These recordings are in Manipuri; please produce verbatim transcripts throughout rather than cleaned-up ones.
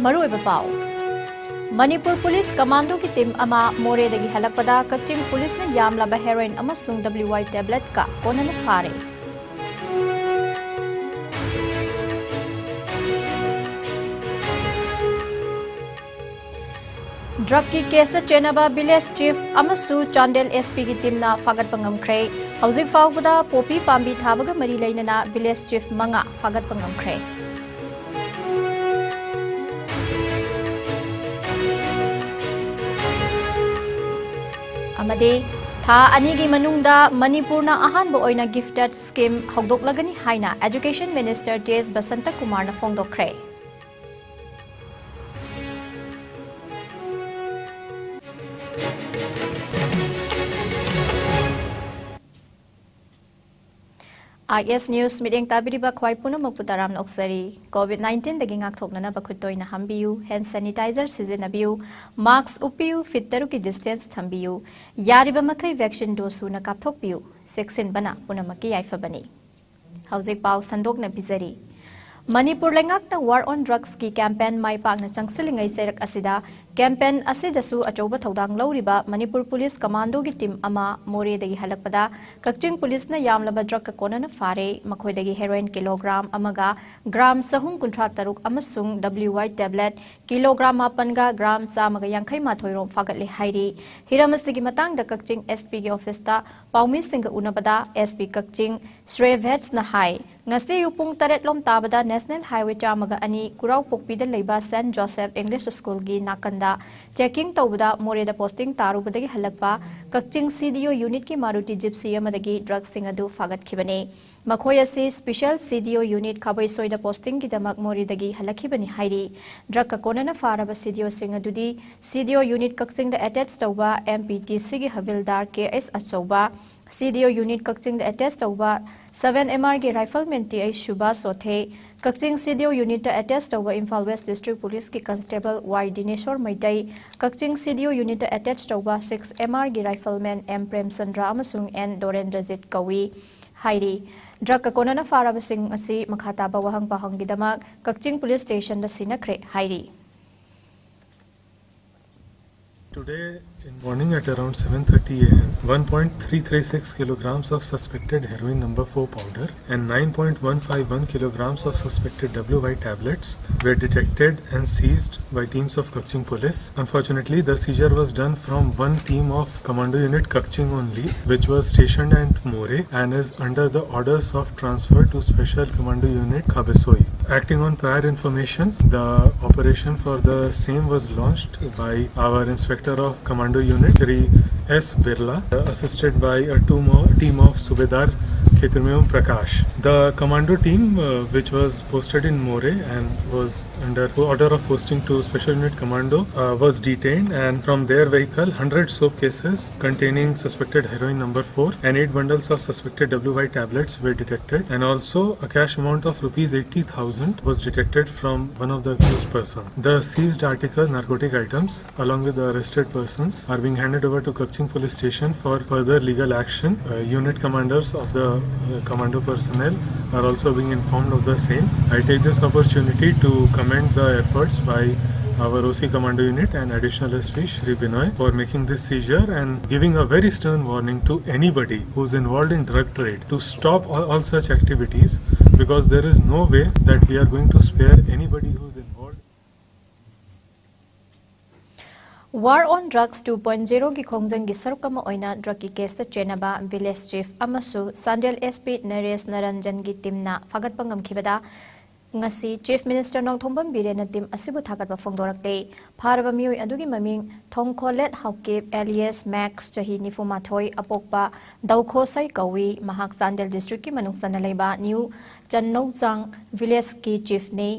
ꯃꯔꯨꯑꯣꯏꯕ ꯄꯥꯎ꯫ ꯃꯅꯤꯄꯨꯔ ꯄꯨꯂꯤꯁ ꯀꯃꯥꯟꯗꯣꯒꯤ ꯇꯤꯝ ꯑꯃ ꯃꯣꯔꯦꯗꯒꯤ ꯍꯜꯂꯛꯄꯗ ꯀꯛꯆꯤꯡ ꯄꯨꯂꯤꯁꯅ ꯌꯥꯝꯂꯕ ꯍꯦꯔꯣꯏꯟ ꯑꯃꯁꯨꯡ W Y tablet ꯀ ꯀꯣꯟꯅꯅ ꯐꯥꯔꯦ꯫ ꯗ꯭ꯔꯒꯀꯤ ꯀꯦꯁꯇ ꯆꯦꯟꯅꯕ ꯚꯤꯂꯦꯖ ꯆꯤꯐ ꯑꯃꯁꯨ ꯆꯥꯟꯗꯦꯜ S P ꯒꯤ ꯇꯤꯝꯅ ꯐꯥꯒꯠꯄ ꯉꯝꯈ꯭ꯔꯦ꯫ ꯍꯧꯖꯤꯛ ꯐꯥꯎꯕꯗ ꯄꯣꯄꯤ ꯄꯥꯝꯕꯤ ꯊꯥꯕꯒ ꯃꯔꯤ ꯂꯩꯅꯅ ꯚꯤꯂꯦꯖ ꯆꯤꯐ ꯃꯉꯥ ꯐꯥꯒꯠꯄ ꯉꯝꯈ꯭ꯔꯦ꯫ ꯑꯃꯗꯤ ꯊꯥ ꯑꯅꯤꯒꯤ ꯃꯅꯨꯡꯗ ꯃꯅꯤꯄꯨꯔꯅ ꯑꯍꯥꯟꯕ ꯑꯣꯏꯅ ꯒꯤꯐꯇꯦꯗ ꯁ꯭ꯀꯤꯝ ꯍꯧꯗꯣꯛꯂꯒꯅꯤ ꯍꯥꯏꯅ education minister T S Basanta ꯀꯨꯃꯥꯔꯅ ꯐꯣꯡꯗꯣꯛꯈ꯭ꯔꯦ꯫ I S News ꯃꯤꯠꯌꯦꯡ ꯇꯥꯕꯤꯔꯤꯕ ꯈ꯭ꯋꯥꯏ ꯄꯨꯝꯅꯃꯛꯄꯨ ꯇꯔꯥꯝꯅ ꯑꯣꯛꯆꯔꯤ꯫ COVID nineteen ꯗꯒꯤ ꯉꯥꯛꯊꯣꯛꯅꯅꯕ ꯈꯨꯠ ꯇꯣꯏꯅ ꯍꯥꯝꯕꯤꯌꯨ, hand sanitizer ꯁꯤꯖꯤꯟꯅꯕꯤꯌꯨ, mask ꯎꯞꯄꯤꯌꯨ, feet ꯇꯔꯨꯛꯀꯤ distance ꯊꯝꯕꯤꯌꯨ, ꯌꯥꯔꯤꯕ ꯃꯈꯩ vaccine dose ꯁꯨꯅ ꯀꯥꯞꯊꯣꯛꯄꯤꯌꯨ꯫ ꯆꯦꯛꯁꯤꯟꯕꯅ ꯄꯨꯝꯅꯃꯛꯀꯤ ꯌꯥꯏꯐꯕꯅꯤ꯫ ꯍꯧꯖꯤꯛ ꯄꯥꯎ ꯁꯟꯗꯣꯛꯅ ꯄꯤꯖꯔꯤ꯫ ꯃꯅꯤꯄꯨꯔ ꯂꯩꯉꯥꯛꯅ War on Drugs ꯀꯤ campaign ꯃꯥꯏ ꯄꯥꯛꯅ ꯆꯪꯁꯤꯜꯂꯤꯉꯩ ꯆꯩꯔꯛ ꯑꯁꯤꯗ campaign ꯑꯁꯤꯗꯁꯨ ꯑꯆꯧꯕ ꯊꯧꯗꯥꯡ ꯂꯧꯔꯤꯕ ꯃꯅꯤꯄꯨꯔ ꯄꯨꯂꯤꯁ ꯀꯃꯥꯟꯗꯣꯒꯤ ꯇꯤꯝ ꯑꯃ ꯃꯣꯔꯦꯗꯒꯤ ꯍꯜꯂꯛꯄꯗ ꯀꯛꯆꯤꯡ ꯄꯨꯂꯤꯁꯅ ꯌꯥꯝꯂꯕ ꯗ꯭ꯔꯒꯀ ꯀꯣꯟꯅꯅ ꯐꯥꯔꯦ꯫ ꯃꯈꯣꯏꯗꯒꯤ ꯍꯦꯔꯣꯏꯟ ꯀꯤꯂꯣꯒ꯭ꯔꯥꯝ ꯑꯃꯒ ꯒ꯭ꯔꯥꯝ ꯆꯍꯨꯝ ꯀꯨꯟꯊ꯭ꯔꯥ ꯇꯔꯨꯛ ꯑꯃꯁꯨꯡ W Y tablet ꯀꯤꯂꯣꯒ꯭ꯔꯥꯝ ꯃꯥꯄꯟꯒ ꯒ꯭ꯔꯥꯝ ꯆꯥꯝꯃꯒ ꯌꯥꯡꯈꯩ ꯃꯥꯊꯣꯏ ꯔꯣꯝ ꯐꯥꯒꯠꯂꯦ ꯍꯥꯏꯔꯤ꯫ ꯍꯤꯔꯝ ꯑꯁꯤꯒꯤ ꯃꯇꯥꯡꯗ ꯀꯛꯆꯤꯡ S P ꯒꯤ office ꯇ ꯄꯥꯎꯃꯤꯁꯤꯡꯒ ꯎꯅꯕꯗ S P ꯀꯛꯆꯤꯡ ꯁ꯭ꯔꯦ ꯚꯦꯠꯁꯅ ꯍꯥꯏ, ꯉꯁꯤ ꯑꯌꯨꯛ ꯄꯨꯡ ꯇꯔꯦꯠ ꯂꯣꯝ ꯇꯥꯕꯗ National Highway ꯆꯥꯝꯃꯒ ꯑꯅꯤ ꯀꯨꯔꯥꯎꯄꯣꯛꯄꯤꯗ ꯂꯩꯕ Saint Joseph English School ꯒꯤ ꯅꯥꯀꯟꯗ checking ꯇꯧꯕꯗ ꯃꯣꯔꯦꯗ posting ꯇꯥꯔꯨꯕꯗꯒꯤ ꯍꯜꯂꯛꯄ ꯀꯛꯆꯤꯡ C D O unit ꯀꯤ Maruti Gypsy ꯑꯃꯗꯒꯤ ꯗ꯭ꯔꯒꯁꯤꯡ ꯑꯗꯨ ꯐꯥꯒꯠꯈꯤꯕꯅꯤ꯫ ꯃꯈꯣꯏ ꯑꯁꯤ special C D O unit ꯈꯥꯕꯩꯁꯣꯏꯗ posting ꯒꯤꯗꯃꯛ ꯃꯣꯔꯦꯗꯒꯤ ꯍꯜꯂꯛꯈꯤꯕꯅꯤ ꯍꯥꯏꯔꯤ꯫ ꯗ꯭ꯔꯒꯀ ꯀꯣꯟꯅꯅ ꯐꯥꯔꯕ C D O ꯁꯤꯡ ꯑꯗꯨꯗꯤ C D O unit ꯀꯛꯆꯤꯡꯗ attach ꯇꯧꯕ M P T C ꯒꯤ ꯍꯕꯤꯜꯗꯥꯔ K S ꯑꯆꯧꯕ, C D O unit ꯀꯛꯆꯤꯡꯗ attach ꯇꯧꯕ seven M R ꯒꯤ rifleman T I Subhas ꯆꯣꯊꯦ, Kakching C D O unit ꯇ attach ꯇꯧꯕ Imphal West District Police ꯀꯤ constable Y ꯗꯤꯅꯦꯁꯣꯔ ꯃꯩꯇꯩ, ꯀꯛꯆꯤꯡ C D O unit ꯇ attach ꯇꯧꯕ six M R ꯒꯤ rifleman M ꯄ꯭ꯔꯦꯝꯆꯟꯗ꯭ꯔ ꯑꯃꯁꯨꯡ N ꯗꯣꯔꯦꯟꯗ꯭ꯔꯖꯤꯠ ꯀꯧꯏ ꯍꯥꯏꯔꯤ꯫ ꯗ꯭ꯔꯒꯀ ꯀꯣꯟꯅꯅ ꯐꯥꯔꯕꯁꯤꯡ ꯑꯁꯤ ꯃꯈꯥ ꯇꯥꯕ ꯋꯥꯍꯪ ꯄꯥꯎꯍꯪꯒꯤꯗꯃꯛ ꯀꯛꯆꯤꯡ ꯄꯨꯂꯤꯁ ꯁ꯭ꯇꯦꯁꯟꯗ ꯁꯤꯟꯅꯈ꯭ꯔꯦ ꯍꯥꯏꯔꯤ꯫ Today in morning at around seven thirty a m, one point three three six kilograms of suspected heroin number four powder and nine point one five one kilograms of suspected W Y tablets were detected and seized by teams of Kakching Police. Unfortunately, the seizure was done from one team of Commando Unit Kakching only, which was stationed at Moreh and is under the orders of transfer to Special Commando Unit Khabesoi. Acting on prior information, the operation for the same was launched by our Inspector of Commando Unit, Shri S Birla, assisted by a team of, team of Subedar Khetrmeum Prakash. The commando team, uh, which was posted in Moreh and was under order of posting to Special Unit Commando, uh, was detained, and from their vehicle, hundred soap cases containing suspected heroin number four and eight bundles of suspected W Y tablets were detected, and also a cash amount of rupees eighty thousand was detected from one of the accused persons. The seized article, narcotic items, along with the arrested persons, are being handed over to Kakching Police Station for further legal action. Uh, unit commanders of the, uh, commando personnel are also being informed of the same. I take this opportunity to commend the efforts by our O C Commando Unit and Additional S P Shri Binoy for making this seizure and giving a very stern warning to anybody who's involved in drug trade to stop all, all such activities, because there is no way that we are going to spare anybody who's involved. War on Drugs two point zero ꯒꯤ ꯈꯣꯡꯖꯪꯒꯤ ꯁꯔꯨꯛ ꯑꯃ ꯑꯣꯏꯅ ꯗ꯭ꯔꯒꯀꯤ ꯀꯦꯁꯇ ꯆꯦꯟꯅꯕ ꯚꯤꯂꯦꯖ ꯆꯤꯐ ꯑꯃꯁꯨ ꯆꯥꯟꯗꯦꯜ ꯑꯦꯁ ꯄꯤ ꯅꯔꯦꯁ ꯅꯔꯟꯖꯟꯒꯤ ꯇꯤꯝꯅ ꯐꯥꯒꯠꯄ ꯉꯝꯈꯤꯕꯗ ꯉꯁꯤ ꯆꯤꯐ ꯃꯤꯅꯤꯁꯇꯔ ꯅꯣꯡꯊꯣꯝꯕꯝ ꯕꯤꯔꯦꯟꯅ ꯇꯤꯝ ꯑꯁꯤꯕꯨ ꯊꯥꯒꯠꯄ ꯐꯣꯡꯗꯣꯔꯛꯂꯦ꯫ ꯐꯥꯔꯕ ꯃꯤꯑꯣꯏ ꯑꯗꯨꯒꯤ ꯃꯃꯤꯡ ꯊꯣꯡꯈꯣꯂꯦꯠ ꯍꯥꯎꯀꯤꯞ alias Max, ꯆꯍꯤ ꯅꯤꯐꯨ ꯃꯥꯊꯣꯏ, ꯑꯄꯣꯛꯄ ꯗꯧꯈꯣꯁꯩ ꯀꯧꯏ꯫ ꯃꯍꯥꯛ ꯆꯥꯟꯗꯦꯜ ꯗꯤꯁꯇ꯭ꯔꯤꯛꯀꯤ ꯃꯅꯨꯡ ꯆꯟꯅ ꯂꯩꯕ new ꯆꯟꯅꯧꯆꯥꯡ ꯚꯤꯂꯦꯖꯀꯤ ꯆꯤꯐꯅꯤ꯫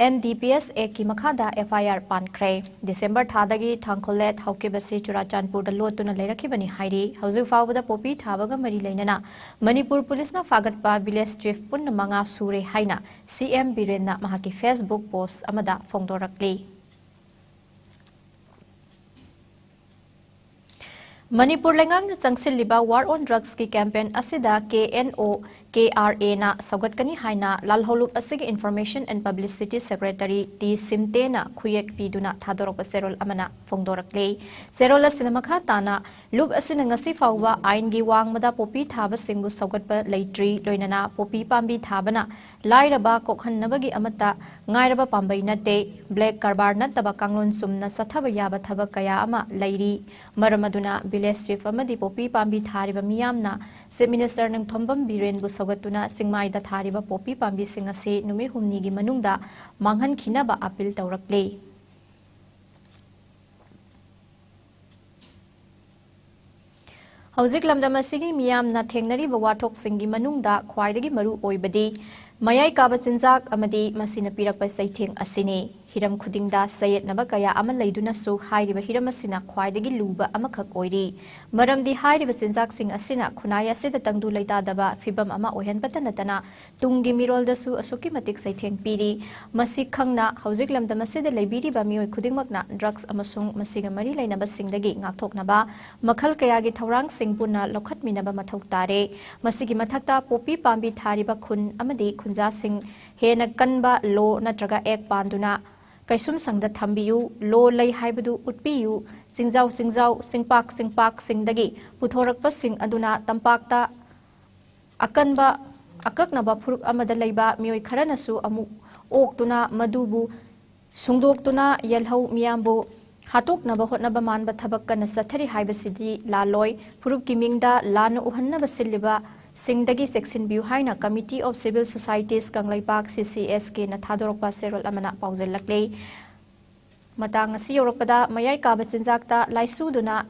N D P S ꯑꯦꯛꯀꯤ ꯃꯈꯥꯗ ꯑꯦꯐ ꯑꯥꯏ ꯑꯥꯔ ꯄꯥꯟꯈ꯭ꯔꯦ꯫ ꯗꯤꯁꯦꯝꯕꯔ ꯊꯥꯗꯒꯤ ꯊꯥꯡꯈꯣꯂꯦꯠ ꯍꯥꯎꯀꯤꯞ ꯑꯁꯤ ꯆꯨꯔꯥꯆꯥꯟꯄꯨꯔꯗ ꯂꯣꯠꯇꯨꯅ ꯂꯩꯔꯛꯈꯤꯕꯅꯤ ꯍꯥꯏꯔꯤ꯫ ꯍꯧꯖꯤꯛ ꯐꯥꯎꯕꯗ ꯄꯣꯄꯤ ꯊꯥꯕꯒ ꯃꯔꯤ ꯂꯩꯅꯅ ꯃꯅꯤꯄꯨꯔ ꯄꯨꯂꯤꯁꯅ ꯐꯥꯒꯠꯄ ꯚꯤꯂꯦꯖ ꯆꯤꯐ ꯄꯨꯟꯅ ꯃꯉꯥ ꯁꯨꯔꯦ ꯍꯥꯏꯅ ꯁꯤ ꯑꯦꯝ ꯕꯤꯔꯦꯟꯅ ꯃꯍꯥꯛꯀꯤ ꯐꯦꯁꯕꯨꯛ ꯄꯣꯁ ꯑꯃꯗ ꯐꯣꯡꯗꯣꯔꯛꯂꯤ꯫ ꯃꯅꯤꯄꯨꯔ ꯂꯩꯉꯥꯛꯅ ꯆꯪꯁꯤꯜꯂꯤꯕ War on Drugsꯀꯤ campaign ꯑꯁꯤꯗ K N O, K R Aꯅ ꯁꯧꯒꯠꯀꯅꯤ ꯍꯥꯏꯅ ꯂꯥꯜꯍꯧꯂꯨꯞ ꯑꯁꯤꯒꯤ Information and Publicity Secretary T ꯁꯤꯝꯇꯦꯅ ꯈꯨꯌꯦꯛ ꯄꯤꯗꯨꯅ ꯊꯥꯗꯣꯔꯛꯄ ꯆꯦꯔꯣꯜ ꯑꯃꯅ ꯐꯣꯡꯗꯣꯔꯛꯂꯤ꯫ ꯆꯦꯔꯣꯜ ꯑꯁꯤꯅ ꯃꯈꯥ ꯇꯥꯅ, ꯂꯨꯞ ꯑꯁꯤꯅ ꯉꯁꯤ ꯐꯥꯎꯕ ꯑꯥꯏꯟꯒꯤ ꯋꯥꯡꯃꯗ ꯄꯣꯄꯤ ꯊꯥꯕꯁꯤꯡꯕꯨ ꯁꯧꯒꯠꯄ ꯂꯩꯇ꯭ꯔꯤ, ꯂꯣꯏꯅꯅ ꯄꯣꯄꯤ ꯄꯥꯝꯕꯤ ꯊꯥꯕꯅ ꯂꯥꯏꯔꯕ ꯀꯣꯛꯍꯟꯅꯕꯒꯤ ꯑꯃꯠꯇ ꯉꯥꯏꯔꯕ ꯄꯥꯝꯕꯩ ꯅꯠꯇꯦ꯫ Black ꯀꯔꯕꯥꯔ ꯅꯠꯇꯕ ꯀꯥꯡꯂꯣꯟ ꯆꯨꯝꯅ ꯆꯠꯊꯕ ꯌꯥꯕ ꯊꯕꯛ ꯀꯌꯥ ꯑꯃ ꯂꯩꯔꯤ꯫ ꯃꯔꯝ ꯑꯗꯨꯅ village chief ꯑꯃꯗꯤ ꯄꯣꯄꯤ ꯄꯥꯝꯕꯤ ꯊꯥꯔꯤꯕ ꯃꯤꯌꯥꯝꯅ Chief Minister ꯅꯤꯡꯊꯣꯝꯕꯝ ꯕꯤꯔꯦꯟꯕꯨ ꯁꯧꯒꯠꯇꯨꯅ ꯆꯤꯡꯃꯥꯏꯗ ꯊꯥꯔꯤꯕ ꯄꯣꯄꯤ ꯄꯥꯝꯕꯤꯁꯤꯡ ꯑꯁꯤ ꯅꯨꯃꯤꯠ ꯍꯨꯝꯅꯤꯒꯤ ꯃꯅꯨꯡꯗ ꯃꯥꯡꯍꯟꯈꯤꯅꯕ appeal ꯇꯧꯔꯛꯂꯤ꯫ ꯍꯧꯖꯤꯛ ꯂꯝꯗꯝ ꯑꯁꯤꯒꯤ ꯃꯤꯌꯥꯝꯅ ꯊꯦꯡꯅꯔꯤꯕ ꯋꯥꯊꯣꯛꯁꯤꯡꯒꯤ ꯃꯅꯨꯡꯗ ꯈ꯭ꯋꯥꯏꯗꯒꯤ ꯃꯔꯨ ꯑꯣꯏꯕꯗꯤ ꯃꯌꯥꯏ ꯀꯥꯕ ꯆꯤꯟꯖꯥꯛ ꯑꯃꯗꯤ ꯃꯁꯤꯅ ꯄꯤꯔꯛꯄ ꯆꯩꯊꯦꯡ ꯑꯁꯤꯅꯤ꯫ ꯍꯤꯔꯝ ꯈꯨꯗꯤꯡꯗ ꯆꯌꯦꯠꯅꯕ ꯀꯌꯥ ꯑꯃ ꯂꯩꯗꯨꯅꯁꯨ ꯍꯥꯏꯔꯤꯕ ꯍꯤꯔꯝ ꯑꯁꯤꯅ ꯈ꯭ꯋꯥꯏꯗꯒꯤ ꯂꯨꯕ ꯑꯃꯈꯛ ꯑꯣꯏꯔꯤ꯫ ꯃꯔꯝꯗꯤ ꯍꯥꯏꯔꯤꯕ ꯆꯤꯟꯖꯥꯛꯁꯤꯡ ꯑꯁꯤꯅ ꯈꯨꯟꯅꯥꯏ ꯑꯁꯤꯗ ꯇꯪꯗꯨ ꯂꯩꯇꯥꯗꯕ ꯐꯤꯚꯝ ꯑꯃ ꯑꯣꯏꯍꯟꯕꯇ ꯅꯠꯇꯅ ꯇꯨꯡꯒꯤ ꯃꯤꯔꯣꯜꯗꯁꯨ ꯑꯁꯨꯛꯀꯤ ꯃꯇꯤꯛ ꯆꯩꯊꯦꯡ ꯄꯤꯔꯤ꯫ ꯃꯁꯤ ꯈꯪꯅ ꯍꯧꯖꯤꯛ ꯂꯝꯗꯝ ꯑꯁꯤꯗ ꯂꯩꯕꯤꯔꯤꯕ ꯃꯤꯑꯣꯏ ꯈꯨꯗꯤꯡꯃꯛꯅ drugs ꯑꯃꯁꯨꯡ ꯃꯁꯤꯒ ꯃꯔꯤ ꯂꯩꯅꯕꯁꯤꯡꯗꯒꯤ ꯉꯥꯛꯊꯣꯛꯅꯕ ꯃꯈꯜ ꯀꯌꯥꯒꯤ ꯊꯧꯔꯥꯡꯁꯤꯡ ꯄꯨꯟꯅ ꯂꯧꯈꯠꯃꯤꯟꯅꯕ ꯃꯊꯧ ꯇꯥꯔꯦ꯫ ꯃꯁꯤꯒꯤ ꯃꯊꯛꯇ ꯄꯣꯄꯤ ꯄꯥꯝꯕꯤ ꯊꯥꯔꯤꯕ ꯈꯨꯟ ꯑꯃꯗꯤ ꯈꯨꯟꯖꯥꯁꯤꯡ ꯍꯦꯟꯅ ꯀꯟꯕ law ꯅꯠꯇ꯭ꯔꯒ act ꯄꯥꯟꯗꯨꯅ ꯀꯩꯁꯨꯝꯁꯪꯗ ꯊꯝꯕꯤꯌꯨ, law ꯂꯩ ꯍꯥꯏꯕꯗꯨ ꯎꯠꯄꯤꯌꯨ, ꯆꯤꯡꯖꯥꯎ ꯆꯤꯡꯖꯥꯎ, ꯆꯤꯡꯄꯥꯛ ꯆꯤꯡꯄꯥꯛꯁꯤꯡꯗꯒꯤ ꯄꯨꯊꯣꯔꯛꯄꯁꯤꯡ ꯑꯗꯨꯅ ꯇꯝꯄꯥꯛꯇ ꯑꯀꯟꯕ, ꯑꯀꯛꯅꯕ ꯐꯨꯔꯨꯞ ꯑꯃꯗ ꯂꯩꯕ ꯃꯤꯑꯣꯏ ꯈꯔꯅꯁꯨ ꯑꯃꯨꯛ ꯑꯣꯛꯇꯨꯅ ꯃꯗꯨꯕꯨ ꯁꯨꯡꯗꯣꯛꯇꯨꯅ ꯌꯦꯜꯍꯧ ꯃꯤꯌꯥꯝꯕꯨ ꯍꯥꯠꯇꯣꯛꯅꯕ ꯍꯣꯠꯅꯕ ꯃꯥꯟꯕ ꯊꯕꯛ ꯀꯟꯅ ꯆꯠꯊꯔꯤ ꯍꯥꯏꯕꯁꯤꯗꯤ ꯂꯥꯜꯂꯣꯏ꯫ ꯐꯨꯔꯨꯞꯀꯤ ꯃꯤꯡꯗ ꯂꯥꯟꯅ ꯎꯍꯟꯅꯕ ꯁꯤꯜꯂꯤꯕꯁꯤꯡꯗꯒꯤ ꯆꯦꯛꯁꯤꯟꯕꯤꯌꯨ ꯍꯥꯏꯅ Committee of Civil Societies Kangleipak, C C S Kꯅ ꯊꯥꯗꯣꯔꯛꯄ ꯆꯦꯔꯣꯜ ꯑꯃꯅ ꯄꯥꯎꯖꯦꯜꯂꯛꯂꯤ꯫ ꯃꯇꯥꯡ ꯑꯁꯤ ꯌꯧꯔꯛꯄꯗ ꯃꯌꯥꯏ ꯀꯥꯕ ꯆꯤꯟꯖꯥꯛꯇ ꯂꯥꯏꯆꯨꯗꯨꯅ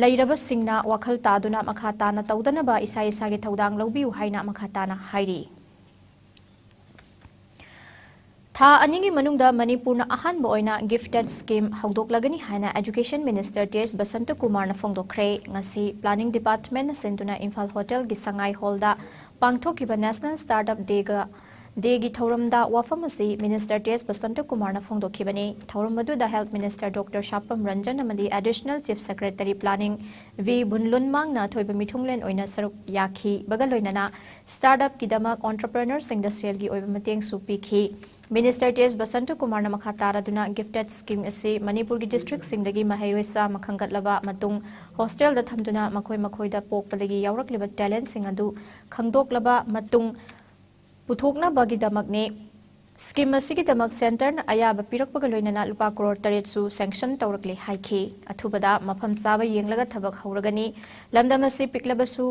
ꯂꯩꯔꯕꯁꯤꯡꯅ ꯋꯥꯈꯜ ꯇꯥꯗꯨꯅ ꯃꯈꯥ ꯇꯥꯅ ꯇꯧꯗꯅꯕ ꯏꯁꯥ ꯏꯁꯥꯒꯤ ꯊꯧꯗꯥꯡ ꯂꯧꯕꯤꯌꯨ ꯍꯥꯏꯅ ꯃꯈꯥ ꯇꯥꯅ ꯍꯥꯏꯔꯤ꯫ ꯊꯥ ꯑꯅꯤꯒꯤ ꯃꯅꯨꯡꯗ ꯃꯅꯤꯄꯨꯔꯅ ꯑꯍꯥꯟꯕ ꯑꯣꯏꯅ gifted scheme ꯍꯧꯗꯣꯛꯂꯒꯅꯤ ꯍꯥꯏꯅ Education Minister T S ꯕꯁꯟꯇꯀꯨꯃꯥꯔꯅ ꯐꯣꯡꯗꯣꯛꯈ꯭ꯔꯦ꯫ ꯉꯁꯤ Planning Departmentꯅ ꯁꯤꯟꯗꯨꯅ ꯏꯝꯐꯥꯜ ꯍꯣꯇꯦꯜꯒꯤ ꯁꯉꯥꯏ ꯍꯣꯜꯗ ꯄꯥꯡꯊꯣꯛꯈꯤꯕ National Startup Dayꯒ Dayꯒꯤ ꯊꯧꯔꯝꯗ ꯋꯥꯐꯝ ꯑꯁꯤ Minister T S ꯕꯁꯟꯇ ꯀꯨꯃꯥꯔꯅ ꯐꯣꯡꯗꯣꯛꯈꯤꯕꯅꯤ꯫ ꯊꯧꯔꯝ ꯑꯗꯨꯗ Health Minister Doctor ꯁꯥꯄꯝ ꯔꯟꯖꯟ ꯑꯃꯗꯤ Additional Chief Secretary Planning V ꯕꯨꯟꯂꯨꯟꯃꯥꯡꯅ ꯑꯊꯣꯏꯕ ꯃꯤꯊꯨꯡꯂꯦꯟ ꯑꯣꯏꯅ ꯁꯔꯨꯛ ꯌꯥꯈꯤꯕꯒ ꯂꯣꯏꯅꯅ startup ꯀꯤꯗꯃꯛ entrepreneur ꯁꯤꯡꯗ ꯁꯦꯜꯒꯤ ꯑꯣꯏꯕ ꯃꯇꯦꯡꯁꯨ ꯄꯤꯈꯤ꯫ Minister T S ꯕꯁꯟꯇ ꯀꯨꯃꯥꯔꯅ ꯃꯈꯥ ꯇꯥꯔꯗꯨꯅ gifted scheme ꯑꯁꯤ ꯃꯅꯤꯄꯨꯔꯒꯤ district ꯁꯤꯡꯗꯒꯤ ꯃꯍꯩꯔꯣꯏ ꯆꯥꯝꯃ ꯈꯟꯒꯠꯂꯕ ꯃꯇꯨꯡ hostel ꯗ ꯊꯝꯗꯨꯅ ꯃꯈꯣꯏ ꯃꯈꯣꯏꯗ ꯄꯣꯛꯄꯗꯒꯤ ꯌꯥꯎꯔꯛꯂꯤꯕ talent ꯁꯤꯡ ꯑꯗꯨ ꯈꯪꯗꯣꯛꯂꯕ ꯃꯇꯨꯡ ꯄꯨꯊꯣꯛꯅꯕꯒꯤꯗꯃꯛꯅꯤ꯫ Scheme ꯑꯁꯤꯒꯤꯗꯃꯛ centre ꯅ ꯑꯌꯥꯕ ꯄꯤꯔꯛꯄꯒ ꯂꯣꯏꯅꯅ ꯂꯨꯄꯥ ꯀ꯭ꯔꯣꯔ ꯇꯔꯦꯠꯁꯨ sanction ꯇꯧꯔꯛꯂꯦ ꯍꯥꯏꯈꯤ꯫ ꯑꯊꯨꯕꯗ ꯃꯐꯝ ꯆꯥꯕ ꯌꯦꯡꯂꯒ ꯊꯕꯛ ꯍꯧꯔꯒꯅꯤ꯫ ꯂꯝꯗꯝ ꯑꯁꯤ ꯄꯤꯛꯂꯕꯁꯨ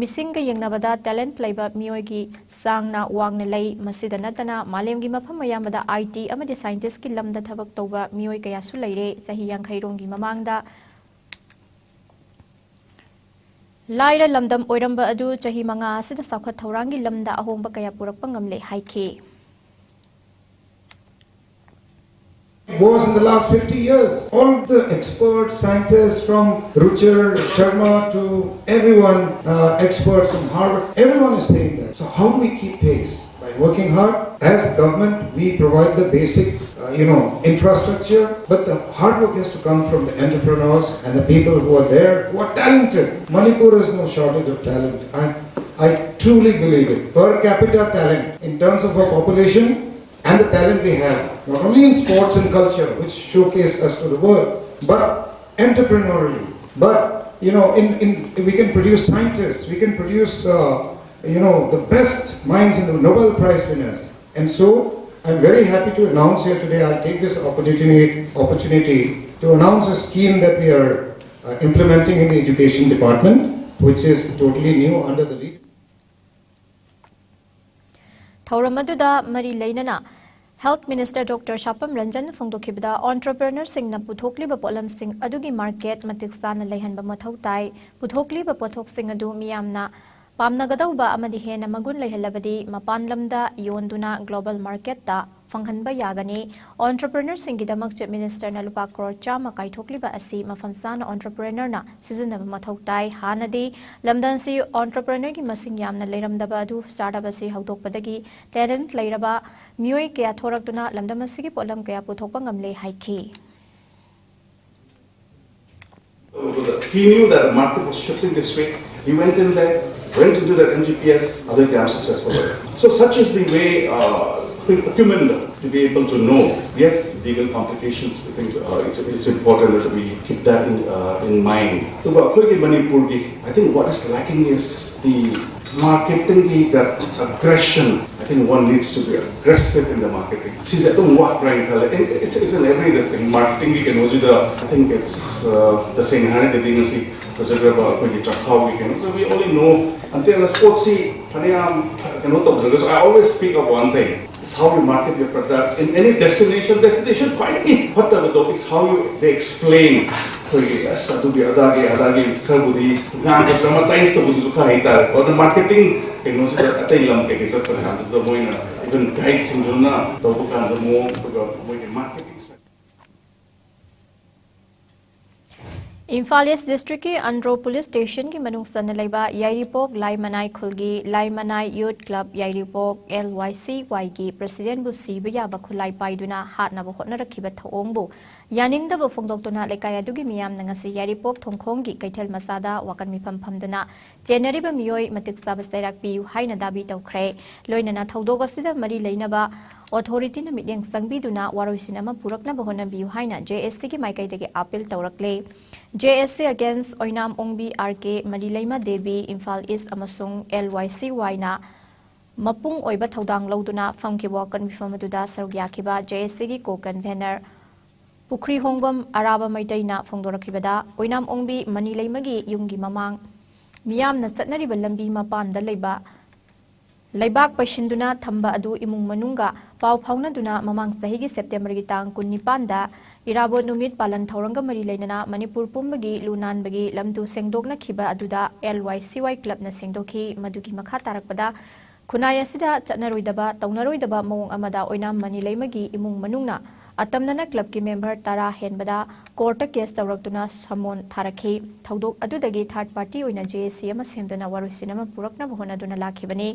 ꯃꯤꯁꯤꯡꯒ ꯌꯦꯡꯅꯕꯗ talent ꯂꯩꯕ ꯃꯤꯑꯣꯏꯒꯤ ꯆꯥꯡꯅ ꯋꯥꯡꯅ ꯂꯩ꯫ ꯃꯁꯤꯗ ꯅꯠꯇꯅ ꯃꯥꯂꯦꯝꯒꯤ ꯃꯐꯝ ꯑꯌꯥꯝꯕꯗ I T ꯑꯃꯗꯤ scientist ꯀꯤ ꯂꯝꯗ ꯊꯕꯛ ꯇꯧꯕ ꯃꯤꯑꯣꯏ ꯀꯌꯥꯁꯨ ꯂꯩꯔꯦ꯫ ꯆꯍꯤ ꯌꯥꯡꯈꯩ ꯔꯣꯝꯒꯤ ꯃꯃꯥꯡꯗ ꯂꯥꯏꯔ ꯂꯝꯗꯝ ꯑꯣꯏꯔꯝꯕ ꯑꯗꯨ ꯆꯍꯤ ꯃꯉꯥ ꯑꯁꯤꯗ ꯆꯥꯎꯈꯠ ꯊꯧꯔꯥꯡꯒꯤ ꯂꯝꯗ ꯑꯍꯣꯡꯕ ꯀꯌꯥ ꯄꯨꯔꯛꯄ ꯉꯝꯂꯦ ꯍꯥꯏꯈꯤ꯫ Was in the last fifty years. All the experts, scientists, from Ruchir Sharma to everyone, uh, experts from Harvard, everyone is saying that. So how do we keep pace? By working hard. As government, we provide the basic, uh, you know, infrastructure, but the hard work has to come from the entrepreneurs and the people who are there, who are talented. Manipur is no shortage of talent. I, I truly believe it. Per capita talent, in terms of our population, and the talent we have, not only in sports and culture, which showcase us to the world, but entrepreneurially. But, you know, in, in, we can produce scientists, we can produce, uh, you know, the best minds in the Nobel Prize winners. And so, I'm very happy to announce here today, I'll take this opportunity, opportunity to announce a scheme that we are, uh, implementing in the education department, which is totally new under the lead. ꯊꯧꯔꯝ ꯑꯗꯨꯗ ꯃꯔꯤ ꯂꯩꯅꯅ Health Minister Doctor ꯁꯥꯄꯝ ꯔꯟꯖꯟꯅ ꯐꯣꯡꯗꯣꯛꯈꯤꯕꯗ entrepreneur ꯁꯤꯡꯅ ꯄꯨꯊꯣꯛꯂꯤꯕ ꯄꯣꯠꯂꯝꯁꯤꯡ ꯑꯗꯨꯒꯤ market ꯃꯇꯤꯛ ꯆꯥꯅ ꯂꯩꯍꯟꯕ ꯃꯊꯧ ꯇꯥꯏ꯫ ꯄꯨꯊꯣꯛꯂꯤꯕ ꯄꯣꯠꯊꯣꯛꯁꯤꯡ ꯑꯗꯨ ꯃꯤꯌꯥꯝꯅ ꯄꯥꯝꯅꯒꯗꯧꯕ ꯑꯃꯗꯤ ꯍꯦꯟꯅ ꯃꯒꯨꯟ ꯂꯩꯍꯜꯂꯕꯗꯤ ꯃꯄꯥꯟ ꯂꯝꯗ ꯌꯣꯟꯗꯨꯅ global market ꯇ ꯐꯪꯍꯟꯕ ꯌꯥꯒꯅꯤ꯫ Entrepreneurꯁꯤꯡꯒꯤꯗꯃꯛ Chief Ministerꯅ ꯂꯨꯄꯥ ꯀ꯭ꯔꯣꯔ ꯆꯥꯝꯃ ꯀꯥꯏꯊꯣꯛꯂꯤꯕ ꯑꯁꯤ ꯃꯐꯝ ꯆꯥꯅ entrepreneurꯅ ꯁꯤꯖꯤꯟꯅꯕ ꯃꯊꯧ ꯇꯥꯏ꯫ ꯍꯥꯟꯅꯗꯤ ꯂꯝꯗꯝꯁꯤ entrepreneurꯒꯤ ꯃꯁꯤꯡ ꯌꯥꯝꯅ ꯂꯩꯔꯝꯗꯕ ꯑꯗꯨ startup ꯑꯁꯤ ꯍꯧꯗꯣꯛꯄꯗꯒꯤ talent ꯂꯩꯔꯕ ꯃꯤꯑꯣꯏ ꯀꯌꯥ ꯊꯣꯔꯛꯇꯨꯅ ꯂꯝꯗꯝ ꯑꯁꯤꯒꯤ ꯄꯣꯠꯂꯝ ꯀꯌꯥ ꯄꯨꯊꯣꯛꯄ ꯉꯝꯂꯦ ꯍꯥꯏꯈꯤ꯫ He knew that the market was shifting this way. He went in there, went into that M G P S, other time successful. So such is the way uh, acumen to be able to know. Yes, legal complications, I think uh, it's, it's important that we keep that in, uh, in mind. ꯑꯗꯨꯒ ꯑꯩꯈꯣꯏꯒꯤ ꯃꯅꯤꯄꯨꯔꯒꯤ, I think what is lacking is the marketingꯒꯤ that aggression. I think one needs to be aggressive in the marketing. ꯁꯤꯁꯦ ꯑꯗꯨꯝ ꯋꯥꯠꯄ꯭ꯔꯥ ꯍꯥꯏꯅ ꯈꯜꯂꯦ꯫ It's, it's in every thing. Marketingꯒꯤ ꯀꯩꯅꯣꯁꯤꯗ I think it's uh, ꯇꯁꯦꯡꯅ ꯍꯥꯏꯔꯒꯗꯤ ꯉꯁꯤ ꯐꯖꯈ꯭ꯔꯕ ꯑꯩꯈꯣꯏꯒꯤ ꯆꯥꯛꯈꯥꯎꯒꯤ ꯀꯩꯅꯣꯁꯦ we only know until ꯄꯣꯠꯁꯤ ꯐꯅꯌꯥꯝ ꯀꯩꯅꯣ ꯇꯧꯗ꯭ꯔꯒꯁꯨ I always speak of one thing. It's how you market your product in any destination. Destination ꯈ꯭ꯋꯥꯏꯗꯒꯤ ꯐꯠꯇꯕꯗꯣ it's how you they explain. ꯑꯩꯈꯣꯏꯒꯤ ꯑꯁ ꯑꯗꯨꯒꯤ ꯑꯗꯥꯒꯤ ꯑꯗꯥꯒꯤ ꯈꯔꯕꯨꯗꯤ ꯉꯥꯡꯕ dramatise ꯇꯧꯕꯗꯨꯁꯨ ꯈꯔ ꯍꯩꯇꯥꯔꯦꯀꯣ꯫ ꯑꯗꯣ marketing ꯀꯩꯅꯣꯁꯤꯗ ꯑꯇꯩ ꯂꯝ ꯀꯩꯀꯩ ꯆꯠꯄ ꯀꯥꯟꯗꯨꯗ ꯃꯣꯏꯅ even guideꯁꯤꯡꯗꯨꯅ ꯇꯧꯕ ꯀꯥꯟꯗ ꯃꯑꯣꯡ ꯑꯗꯨꯒ ꯃꯣꯏꯒꯤ marketing strategy꯫ Imphal East Districtꯀꯤ Andro Police Stationꯒꯤ ꯃꯅꯨꯡ ꯆꯟꯅ ꯂꯩꯕ ꯌꯥꯏꯔꯤꯄꯣꯛ ꯂꯥꯏꯃꯅꯥꯏ ꯈꯨꯜꯒꯤ ꯂꯥꯏꯃꯅꯥꯏ Youth Club ꯌꯥꯏꯔꯤꯄꯣꯛ L Y C Yꯒꯤ Presidentꯕꯨ ꯁꯤꯕ ꯌꯥꯕ ꯈꯨꯠꯂꯥꯏ ꯄꯥꯏꯗꯨꯅ ꯍꯥꯠꯅꯕ ꯍꯣꯠꯅꯔꯛꯈꯤꯕ ꯊꯧꯑꯣꯡꯕꯨ ꯌꯥꯅꯤꯡꯗꯕ ꯐꯣꯡꯗꯣꯛꯇꯨꯅ ꯂꯩꯀꯥꯏ ꯑꯗꯨꯒꯤ ꯃꯤꯌꯥꯝꯅ ꯉꯁꯤ ꯌꯥꯏꯔꯤꯄꯣꯛ ꯊꯣꯡꯈꯣꯡꯒꯤ ꯀꯩꯊꯦꯜ ꯃꯆꯥꯗ ꯋꯥꯀꯠ ꯃꯤꯐꯝ ꯐꯝꯗꯨꯅ ꯆꯦꯟꯅꯔꯤꯕ ꯃꯤꯑꯣꯏ ꯃꯇꯤꯛ ꯆꯥꯕ ꯆꯩꯔꯥꯛ ꯄꯤꯌꯨ ꯍꯥꯏꯅ ꯗꯥꯕꯤ ꯇꯧꯈ꯭ꯔꯦ꯫ ꯂꯣꯏꯅꯅ ꯊꯧꯗꯣꯛ ꯑꯁꯤꯗ ꯃꯔꯤ ꯂꯩꯅꯕ authorityꯅ ꯃꯤꯠꯌꯦꯡ ꯆꯪꯕꯤꯗꯨꯅ ꯋꯥꯔꯣꯏꯁꯤꯟ ꯑꯃ ꯄꯨꯔꯛꯅꯕ ꯍꯣꯠꯅꯕꯤꯌꯨ ꯍꯥꯏꯅ J S Cꯒꯤ ꯃꯥꯏꯀꯩꯗꯒꯤ appeal ꯇꯧꯔꯛꯂꯦ꯫ J S C against ꯑꯣꯏꯅꯥꯝ ꯑꯣꯡꯕꯤ R K, ꯃꯔꯤ ꯂꯩꯃ ꯗꯦꯕꯤ, ꯏꯝꯐꯥꯜ East ꯑꯃꯁꯨꯡ L Y C Yꯅ ꯃꯄꯨꯡ ꯑꯣꯏꯕ ꯊꯧꯗꯥꯡ ꯂꯧꯗꯨꯅ ꯐꯝꯈꯤꯕ ꯋꯥꯀꯠ ꯃꯤꯐꯝ ꯑꯗꯨꯗ ꯁꯔꯨꯛ ꯌꯥꯈꯤꯕ J S Cꯒꯤ co-convener ꯄꯨꯈ꯭ꯔꯤꯍꯣꯡꯕꯝ ꯑꯔꯥꯕ ꯃꯩꯇꯩꯅ ꯐꯣꯡꯗꯣꯔꯛꯈꯤꯕꯗ, ꯑꯣꯏꯅꯥꯝ ꯑꯣꯡꯕꯤ ꯃꯅꯤ ꯂꯩꯃꯒꯤ ꯌꯨꯝꯒꯤ ꯃꯃꯥꯡ ꯃꯤꯌꯥꯝꯅ ꯆꯠꯅꯔꯤꯕ ꯂꯝꯕꯤ ꯃꯄꯥꯟꯗ ꯂꯩꯕ ꯂꯩꯕꯥꯛ ꯄꯩꯁꯤꯟꯗꯨꯅ ꯊꯝꯕ ꯑꯗꯨ ꯏꯃꯨꯡ ꯃꯅꯨꯡꯒ ꯄꯥꯎ ꯐꯥꯎꯅꯗꯨꯅ ꯃꯃꯥꯡ ꯆꯍꯤꯒꯤ Septemberꯒꯤ ꯇꯥꯡ ꯀꯨꯟꯅꯤꯄꯥꯟꯗ ꯏꯔꯥꯕꯣꯠ ꯅꯨꯃꯤꯠ ꯄꯥꯂꯟ ꯊꯧꯔꯝꯒ ꯃꯔꯤ ꯂꯩꯅꯅ ꯃꯅꯤꯄꯨꯔ ꯄꯨꯝꯕꯒꯤ ꯂꯨ ꯅꯥꯟꯕꯒꯤ ꯂꯝꯗꯨ ꯁꯦꯡꯗꯣꯛꯅꯈꯤꯕ ꯑꯗꯨꯗ L Y C Y Clubꯅ ꯁꯦꯡꯗꯣꯛꯈꯤ꯫ ꯃꯗꯨꯒꯤ ꯃꯈꯥ ꯇꯥꯔꯛꯄꯗ ꯈꯨꯟꯅꯥꯏ ꯑꯁꯤꯗ ꯆꯠꯅꯔꯣꯏꯗꯕ, ꯇꯧꯅꯔꯣꯏꯗꯕ ꯃꯑꯣꯡ ꯑꯃꯗ ꯑꯣꯏꯅꯥꯝ ꯃꯅꯤ ꯂꯩꯃꯒꯤ ꯏꯃꯨꯡ ꯃꯅꯨꯡꯅ ꯑꯇꯝꯅꯅ clubꯀꯤ member ꯇꯔꯥ ꯍꯦꯟꯕꯗ courtꯇ case ꯇꯧꯔꯛꯇꯨꯅ summon ꯊꯥꯔꯛꯈꯤ꯫ ꯊꯧꯗꯣꯛ ꯑꯗꯨꯗꯒꯤ third party ꯑꯣꯏꯅ JAC ꯑꯃ ꯁꯦꯝꯗꯨꯅ ꯋꯥꯔꯣꯏꯁꯤꯟ ꯑꯃ ꯄꯨꯔꯛꯅꯕ ꯍꯣꯠꯅꯗꯨꯅ ꯂꯥꯛꯈꯤꯕꯅꯤ꯫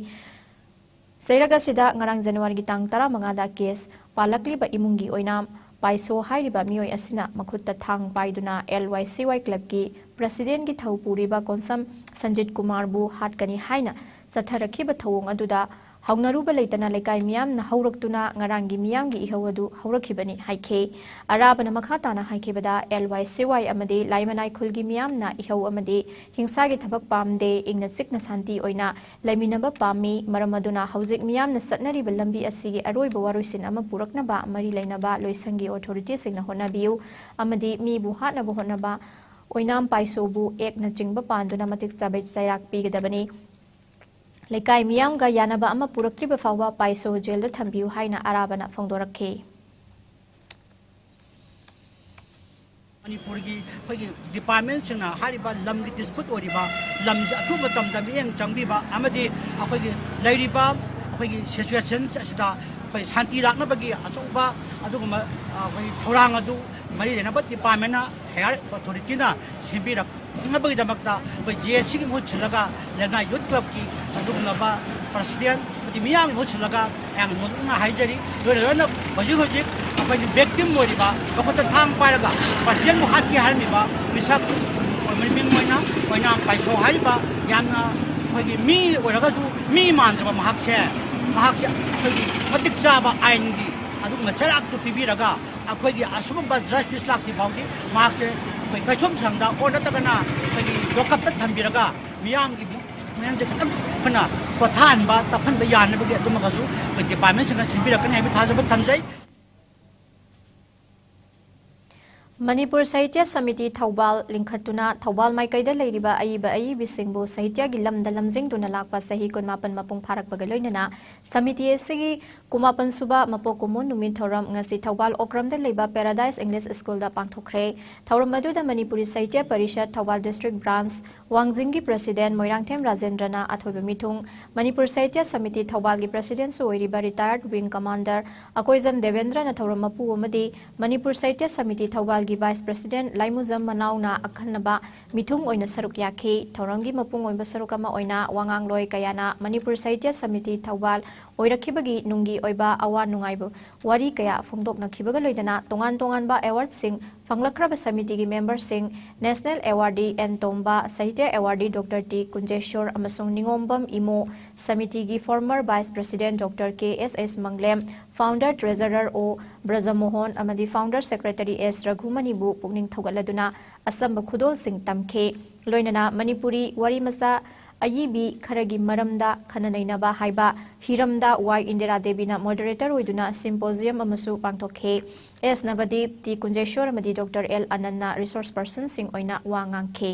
ꯆꯩꯔꯛ ꯑꯁꯤꯗ ꯉꯔꯥꯡ Januaryꯒꯤ ꯇꯥꯡ ꯇꯔꯥꯃꯉꯥꯗ case ꯄꯥꯜꯂꯛꯂꯤꯕ ꯏꯃꯨꯡꯒꯤ ꯑꯣꯏꯅꯥꯝ ꯄꯥꯏꯁꯣ ꯍꯥꯏꯔꯤꯕ ꯃꯤꯑꯣꯏ ꯑꯁꯤꯅ ꯃꯈꯨꯠꯇ ꯊꯥꯡ ꯄꯥꯏꯗꯨꯅ LYCY clubꯀꯤ presidentꯀꯤ ꯊꯧ ꯄꯨꯔꯤꯕ ꯀꯣꯟꯁꯝ ꯁꯟꯖꯤꯠ ꯀꯨꯃꯥꯔꯕꯨ ꯍꯥꯠꯀꯅꯤ ꯍꯥꯏꯅ ꯆꯠꯊꯔꯛꯈꯤꯕ ꯊꯧꯑꯣꯡ ꯑꯗꯨꯗ ꯍꯧꯅꯔꯨꯕ ꯂꯩꯇꯅ ꯂꯩꯀꯥꯏ ꯃꯤꯌꯥꯝꯅ ꯍꯧꯔꯛꯇꯨꯅ ꯉꯔꯥꯡꯒꯤ ꯃꯤꯌꯥꯝꯒꯤ ꯏꯍꯧ ꯑꯗꯨ ꯍꯧꯔꯛꯈꯤꯕꯅꯤ ꯍꯥꯏꯈꯤ꯫ ꯑꯔꯥꯕꯅ ꯃꯈꯥ ꯇꯥꯅ ꯍꯥꯏꯈꯤꯕꯗ, LYCY ꯑꯃꯗꯤ ꯂꯥꯏꯃꯅꯥꯏ ꯈꯨꯜꯒꯤ ꯃꯤꯌꯥꯝꯅ ꯏꯍꯧ ꯑꯃꯗꯤ ꯍꯤꯡꯁꯥꯒꯤ ꯊꯕꯛ ꯄꯥꯝꯗꯦ, ꯏꯪꯅ ꯆꯤꯛꯅ ꯁꯥꯟꯇꯤ ꯑꯣꯏꯅ ꯂꯩꯃꯤꯟꯅꯕ ꯄꯥꯝꯃꯤ꯫ ꯃꯔꯝ ꯑꯗꯨꯅ ꯍꯧꯖꯤꯛ ꯃꯤꯌꯥꯝꯅ ꯆꯠꯅꯔꯤꯕ ꯂꯝꯕꯤ ꯑꯁꯤꯒꯤ ꯑꯔꯣꯏꯕ ꯋꯥꯔꯣꯏꯁꯤꯟ ꯑꯃ ꯄꯨꯔꯛꯅꯕ ꯃꯔꯤ ꯂꯩꯅꯕ ꯂꯣꯏꯁꯪꯒꯤ authorityꯁꯤꯡꯅ ꯍꯣꯠꯅꯕꯤꯌꯨ ꯑꯃꯗꯤ ꯃꯤꯕꯨ ꯍꯥꯠꯅꯕ ꯍꯣꯠꯅꯕ ꯑꯣꯏꯅꯥꯝ ꯄꯥꯏꯁꯣꯕꯨ ꯑꯦꯛꯅꯆꯤꯡꯕ ꯄꯥꯟꯗꯨꯅ ꯃꯇꯤꯛ ꯆꯥꯕ ꯆꯩꯔꯥꯛ ꯄꯤꯒꯗꯕꯅꯤ꯫ ꯂꯩꯀꯥꯏ ꯃꯤꯌꯥꯝꯒ ꯌꯥꯅꯕ ꯑꯃ ꯄꯨꯔꯛꯇ꯭ꯔꯤꯕ ꯐꯥꯎꯕ ꯄꯥꯏꯁꯣ ꯖꯦꯜꯗ ꯊꯝꯕꯤꯌꯨ ꯍꯥꯏꯅ ꯑꯔꯥꯕꯅ ꯐꯣꯡꯗꯣꯔꯛꯈꯤ꯫ ꯃꯅꯤꯄꯨꯔꯒꯤ ꯑꯩꯈꯣꯏꯒꯤ departmentꯁꯤꯡꯅ ꯍꯥꯏꯔꯤꯕ ꯂꯝꯒꯤ dispute ꯑꯣꯏꯔꯤꯕ ꯂꯝꯁꯤ ꯑꯊꯨꯕ ꯃꯇꯝꯗ ꯃꯤꯠꯌꯦꯡ ꯆꯪꯕꯤꯕ ꯑꯃꯗꯤ ꯑꯩꯈꯣꯏꯒꯤ ꯂꯩꯔꯤꯕ ꯑꯩꯈꯣꯏꯒꯤ situationꯁꯦ ꯑꯁꯤꯗ ꯑꯩꯈꯣꯏ ꯁꯥꯟꯇꯤ ꯂꯥꯛꯅꯕꯒꯤ ꯑꯆꯧꯕ ꯑꯗꯨꯒꯨꯝꯕ ꯑꯩꯈꯣꯏ ꯊꯧꯔꯥꯡ ꯑꯗꯨ ꯃꯔꯤ ꯂꯩꯅꯕ departmentꯅ higher authorityꯅ ꯁꯦꯝꯕꯤꯔꯛ ꯅꯕꯒꯤꯗꯃꯛꯇ ꯑꯩꯈꯣꯏ JACꯒꯤ ꯃꯍꯨꯠ ꯁꯤꯜꯂꯒ ꯂꯩꯃꯅꯥꯏ youth clubꯀꯤ ꯑꯗꯨꯒꯨꯝꯂꯕ president ꯑꯃꯗꯤ ꯃꯤꯌꯥꯝꯒꯤ ꯃꯍꯨꯠ ꯁꯤꯜꯂꯒ ꯑꯩꯍꯥꯛꯅ ꯅꯣꯂꯨꯛꯅ ꯍꯥꯏꯖꯔꯤ꯫ ꯂꯣꯏꯅ ꯂꯣꯏꯅ ꯍꯧꯖꯤꯛ ꯍꯧꯖꯤꯛ ꯑꯩꯈꯣꯏꯒꯤ victim ꯑꯣꯏꯔꯤꯕ, ꯃꯈꯨꯠꯇ ꯊꯥꯡ ꯄꯥꯏꯔꯒ presidentꯕꯨ ꯍꯥꯠꯀꯦ ꯍꯥꯏꯔꯝꯃꯤꯕ ꯃꯤꯁꯛ ꯑꯣꯏꯔꯤꯕ ꯃꯤꯡ ꯑꯣꯏꯅ ꯑꯣꯏꯅꯥꯝ ꯄꯥꯏꯁꯣ ꯍꯥꯏꯔꯤꯕ ꯌꯥꯝꯅ ꯑꯩꯈꯣꯏꯒꯤ ꯃꯤ ꯑꯣꯏꯔꯒꯁꯨ ꯃꯤ ꯃꯥꯟꯗ꯭ꯔꯕ ꯃꯍꯥꯛꯁꯦ, ꯃꯍꯥꯛꯁꯦ ꯑꯩꯈꯣꯏꯒꯤ ꯃꯇꯤꯛ ꯆꯥꯕ ꯑꯥꯏꯟꯒꯤ ꯑꯗꯨꯒꯨꯝꯕ ꯆꯩꯔꯥꯛꯇꯨ ꯄꯤꯕꯤꯔꯒ ꯑꯩꯈꯣꯏꯒꯤ ꯑꯁꯤꯒꯨꯝꯕ justice ꯂꯥꯛꯇ꯭ꯔꯤ ꯐꯥꯎꯗꯤ ꯃꯍꯥꯛꯁꯦ ꯑꯩꯈꯣꯏ ꯀꯩꯁꯨꯝꯁꯪꯗ ꯑꯣꯔ ꯅꯠꯇ꯭ꯔꯒꯅ ꯑꯩꯈꯣꯏꯒꯤ ꯂꯣꯀꯞꯇ ꯊꯝꯕꯤꯔꯒ ꯃꯤꯌꯥꯝꯒꯤ ꯃꯤꯌꯥꯝꯁꯦ ꯈꯤꯇꯪ ꯑꯩꯈꯣꯏꯅ ꯄꯣꯊꯥꯍꯟꯕ, ꯇꯞꯍꯟꯕ ꯌꯥꯅꯕꯒꯤ ꯑꯗꯨꯃꯒꯁꯨ ꯑꯩꯈꯣꯏ departmentꯁꯤꯡꯅ ꯁꯤꯟꯕꯤꯔꯛꯀꯅꯤ ꯍꯥꯏꯕ ꯊꯥꯖꯕ ꯊꯝꯖꯩ꯫ ꯃꯅꯤꯄꯨꯔ ꯁꯥꯍꯤꯇ꯭ꯌ ꯁꯃꯤꯇꯤ ꯊꯧꯕꯥꯜ ꯂꯤꯡꯈꯠꯇꯨꯅ ꯊꯧꯕꯥꯜ ꯃꯥꯏꯀꯩꯗ ꯂꯩꯔꯤꯕ ꯑꯏꯕ ꯑꯏꯕꯤꯁꯤꯡꯕꯨ ꯁꯥꯍꯤꯇ꯭ꯌꯒꯤ ꯂꯝꯗ ꯂꯝꯖꯤꯡꯗꯨꯅ ꯂꯥꯛꯄ ꯆꯍꯤ ꯀꯨꯟꯃꯥꯄꯟ ꯃꯄꯨꯡ ꯐꯥꯔꯛꯄꯒ ꯂꯣꯏꯅꯅ ꯁꯃꯤꯇꯤ ꯑꯁꯤꯒꯤ ꯀꯨꯟꯃꯥꯄꯟ ꯁꯨꯕ ꯃꯄꯣꯛ ꯀꯨꯝꯑꯣꯟ ꯅꯨꯃꯤꯠ ꯊꯧꯔꯝ ꯉꯁꯤ ꯊꯧꯕꯥꯜ ꯑꯣꯀ꯭ꯔꯝꯗ ꯂꯩꯕ Paradise English Schoolꯗ ꯄꯥꯡꯊꯣꯛꯈ꯭ꯔꯦ꯫ ꯊꯧꯔꯝ ꯑꯗꯨꯗ ꯃꯅꯤꯄꯨꯔꯤ ꯁꯥꯍꯤꯇ꯭ꯌ parishad Thoubal district branch ꯋꯥꯡꯖꯤꯡꯒꯤ president Moirangthem ꯔꯥꯖꯦꯟꯗ꯭ꯔꯅ ꯑꯊꯣꯏꯕ ꯃꯤꯊꯨꯡ, ꯃꯅꯤꯄꯨꯔ ꯁꯥꯍꯤꯇ꯭ꯌ ꯁꯃꯤꯇꯤ ꯊꯧꯕꯥꯜꯒꯤ presidentꯁꯨ ꯑꯣꯏꯔꯤꯕ retired wing commander ꯑꯀꯣꯏꯖꯝ ꯗꯦꯕꯦꯟꯗ꯭ꯔꯅ ꯊꯧꯔꯝ ꯃꯄꯨ ꯑꯃꯗꯤ ꯃꯅꯤꯄꯨꯔ ꯁꯥꯍꯤꯇ꯭ꯌ ꯁꯃꯤꯇꯤ ꯊꯧꯕꯥꯜꯒꯤ vice president ꯂꯥꯏꯃꯨꯖꯝ ꯃꯅꯥꯎꯅ ꯑꯈꯟꯅꯕ ꯃꯤꯊꯨꯡ ꯑꯣꯏꯅ ꯁꯔꯨꯛ ꯌꯥꯈꯤ꯫ ꯊꯧꯔꯝꯒꯤ ꯃꯄꯨꯡ ꯑꯣꯏꯕ ꯁꯔꯨꯛ ꯑꯃ ꯑꯣꯏꯅ ꯋꯥꯉꯥꯡꯂꯣꯏ ꯀꯌꯥꯅ ꯃꯅꯤꯄꯨꯔ ꯁꯥꯍꯤꯇ꯭ꯌ ꯁꯃꯤꯇꯤ ꯊꯧꯕꯥꯜ ꯑꯣꯏꯔꯛꯈꯤꯕꯒꯤ ꯅꯨꯡꯒꯤ ꯑꯣꯏꯕ ꯑꯋꯥ ꯅꯨꯡꯉꯥꯏꯕ ꯋꯥꯔꯤ ꯀꯌꯥ ꯐꯣꯡꯗꯣꯛꯅꯈꯤꯕꯒ ꯂꯣꯏꯅꯅ ꯇꯣꯉꯥꯟ ꯇꯣꯉꯥꯟꯕ awardꯁꯤꯡ ꯐꯪꯂꯛꯈ꯭ꯔꯕ ꯁꯃꯤꯇꯤꯒꯤ memberꯁꯤꯡ National Awardee N Tomba, Sahitya Awardee Doctor T Kunjeshor ꯑꯃꯁꯨꯡ Ningombam Imo, ꯁꯃꯤꯇꯤꯒꯤ former vice president Doctor ꯀꯦ ꯑꯦꯁ ꯑꯦꯁ ꯃꯪꯂꯦꯝ, founder treasurer ꯑꯣ ꯕ꯭ꯔꯖꯃꯣꯍꯣꯟ ꯑꯃꯗꯤ founder secretary ꯑꯦꯁ ꯔꯘꯨꯃꯅꯤꯕꯨ ꯄꯨꯛꯅꯤꯡ ꯊꯧꯒꯠꯂꯗꯨꯅ ꯑꯆꯝꯕ ꯈꯨꯗꯣꯜꯁꯤꯡ ꯇꯝꯈꯤ꯫ ꯂꯣꯏꯅꯅ ꯃꯅꯤꯄꯨꯔꯤ ꯋꯥꯔꯤ ꯃꯆꯥ ꯑꯏꯕꯤ ꯈꯔꯒꯤ ꯃꯔꯝꯗ ꯈꯟꯅ ꯅꯩꯅꯕ ꯍꯥꯏꯕ ꯍꯤꯔꯝꯗ ꯋꯥꯏ ꯏꯟꯗꯤꯔꯥ ꯗꯦꯕꯤꯅ moderator ꯑꯣꯏꯗꯨꯅ symposium ꯑꯃꯁꯨ ꯄꯥꯡꯊꯣꯛꯈꯤ꯫ ꯑꯦꯁ ꯅꯕꯗꯤꯞ, ꯇꯤ ꯀꯨꯟꯖꯦꯁꯣꯔ ꯑꯃꯗꯤ Doctor ꯑꯦꯜ ꯑꯅꯟꯅ resource personꯁꯤꯡ ꯑꯣꯏꯅ ꯋꯥ ꯉꯥꯡꯈꯤ꯫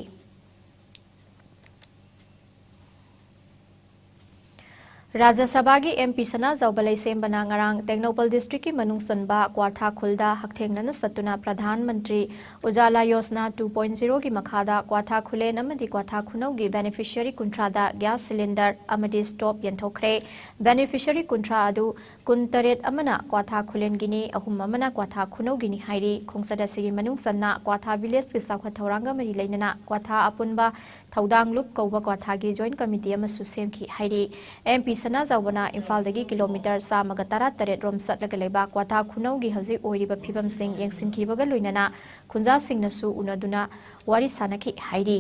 ꯔꯥꯖ꯭ꯌ ꯁꯚꯥꯒꯤ ꯑꯦꯝ ꯄꯤ ꯁꯅꯥꯖꯥꯎꯕ ꯂꯩꯁꯦꯝꯕꯅ ꯉꯔꯥꯡ ꯇꯦꯡꯅꯧꯄꯜ districtꯀꯤ ꯃꯅꯨꯡ ꯆꯟꯕ ꯀ꯭ꯋꯥꯊꯥ ꯈꯨꯜꯗ ꯍꯛꯊꯦꯡꯅꯅ ꯆꯠꯇꯨꯅ ꯄ꯭ꯔꯙꯥꯟ ꯃꯟꯇ꯭ꯔꯤ ꯎꯖꯥꯂꯥ ꯌꯣꯖꯅꯥ two point zeroꯒꯤ ꯃꯈꯥꯗ ꯀ꯭ꯋꯥꯊꯥ ꯈꯨꯂꯦꯟ ꯑꯃꯗꯤ ꯀ꯭ꯋꯥꯊꯥ ꯈꯨꯅꯧꯒꯤ beneficiary ꯀꯨꯟꯊ꯭ꯔꯥꯗ gas cylinder ꯑꯃꯗꯤ stove ꯌꯦꯟꯊꯣꯛꯈ꯭ꯔꯦ꯫ Beneficiary ꯀꯨꯟꯊ꯭ꯔꯥ ꯑꯗꯨ ꯀꯨꯟꯇꯔꯦꯠ ꯑꯃꯅ ꯀ꯭ꯋꯥꯊꯥ ꯈꯨꯂꯦꯟꯒꯤꯅꯤ, ꯑꯍꯨꯝ ꯑꯃꯅ ꯀ꯭ꯋꯥꯊꯥ ꯈꯨꯅꯧꯒꯤꯅꯤ ꯍꯥꯏꯔꯤ꯫ ꯈꯣꯡꯆꯠ ꯑꯁꯤꯒꯤ ꯃꯅꯨꯡ ꯆꯟꯅ ꯀ꯭ꯋꯥꯊꯥ villageꯀꯤ ꯆꯥꯎꯈꯠ ꯊꯧꯔꯥꯡꯒ ꯃꯔꯤ ꯂꯩꯅꯅ ꯀ꯭ꯋꯥꯊꯥ ꯑꯄꯨꯟꯕ ꯊꯧꯗꯥꯡ ꯂꯨꯞ ꯀꯧꯕ ꯀ꯭ꯋꯥꯊꯥꯒꯤ joint committee ꯑꯃꯁꯨ ꯁꯦꯝꯈꯤ ꯍꯥꯏꯔꯤ꯫ ꯑꯦꯝ ꯄꯤ ꯁꯅꯥꯖꯥꯎꯕꯅ ꯏꯝꯐꯥꯜꯗꯒꯤ kilometre ꯆꯥꯝꯃꯒ ꯇꯔꯥꯇꯔꯦꯠ ꯔꯣꯝ ꯆꯠꯂꯒ ꯂꯩꯕ ꯀ꯭ꯋꯥꯊꯥ ꯈꯨꯅꯧꯒꯤ ꯍꯧꯖꯤꯛ ꯑꯣꯏꯔꯤꯕ ꯐꯤꯕꯝꯁꯤꯡ ꯌꯦꯡꯁꯤꯟꯈꯤꯕꯒ ꯂꯣꯏꯅꯅ ꯈꯨꯟꯖꯥꯁꯤꯡꯅꯁꯨ ꯎꯅꯗꯨꯅ ꯋꯥꯔꯤ ꯁꯥꯅꯈꯤ ꯍꯥꯏꯔꯤ꯫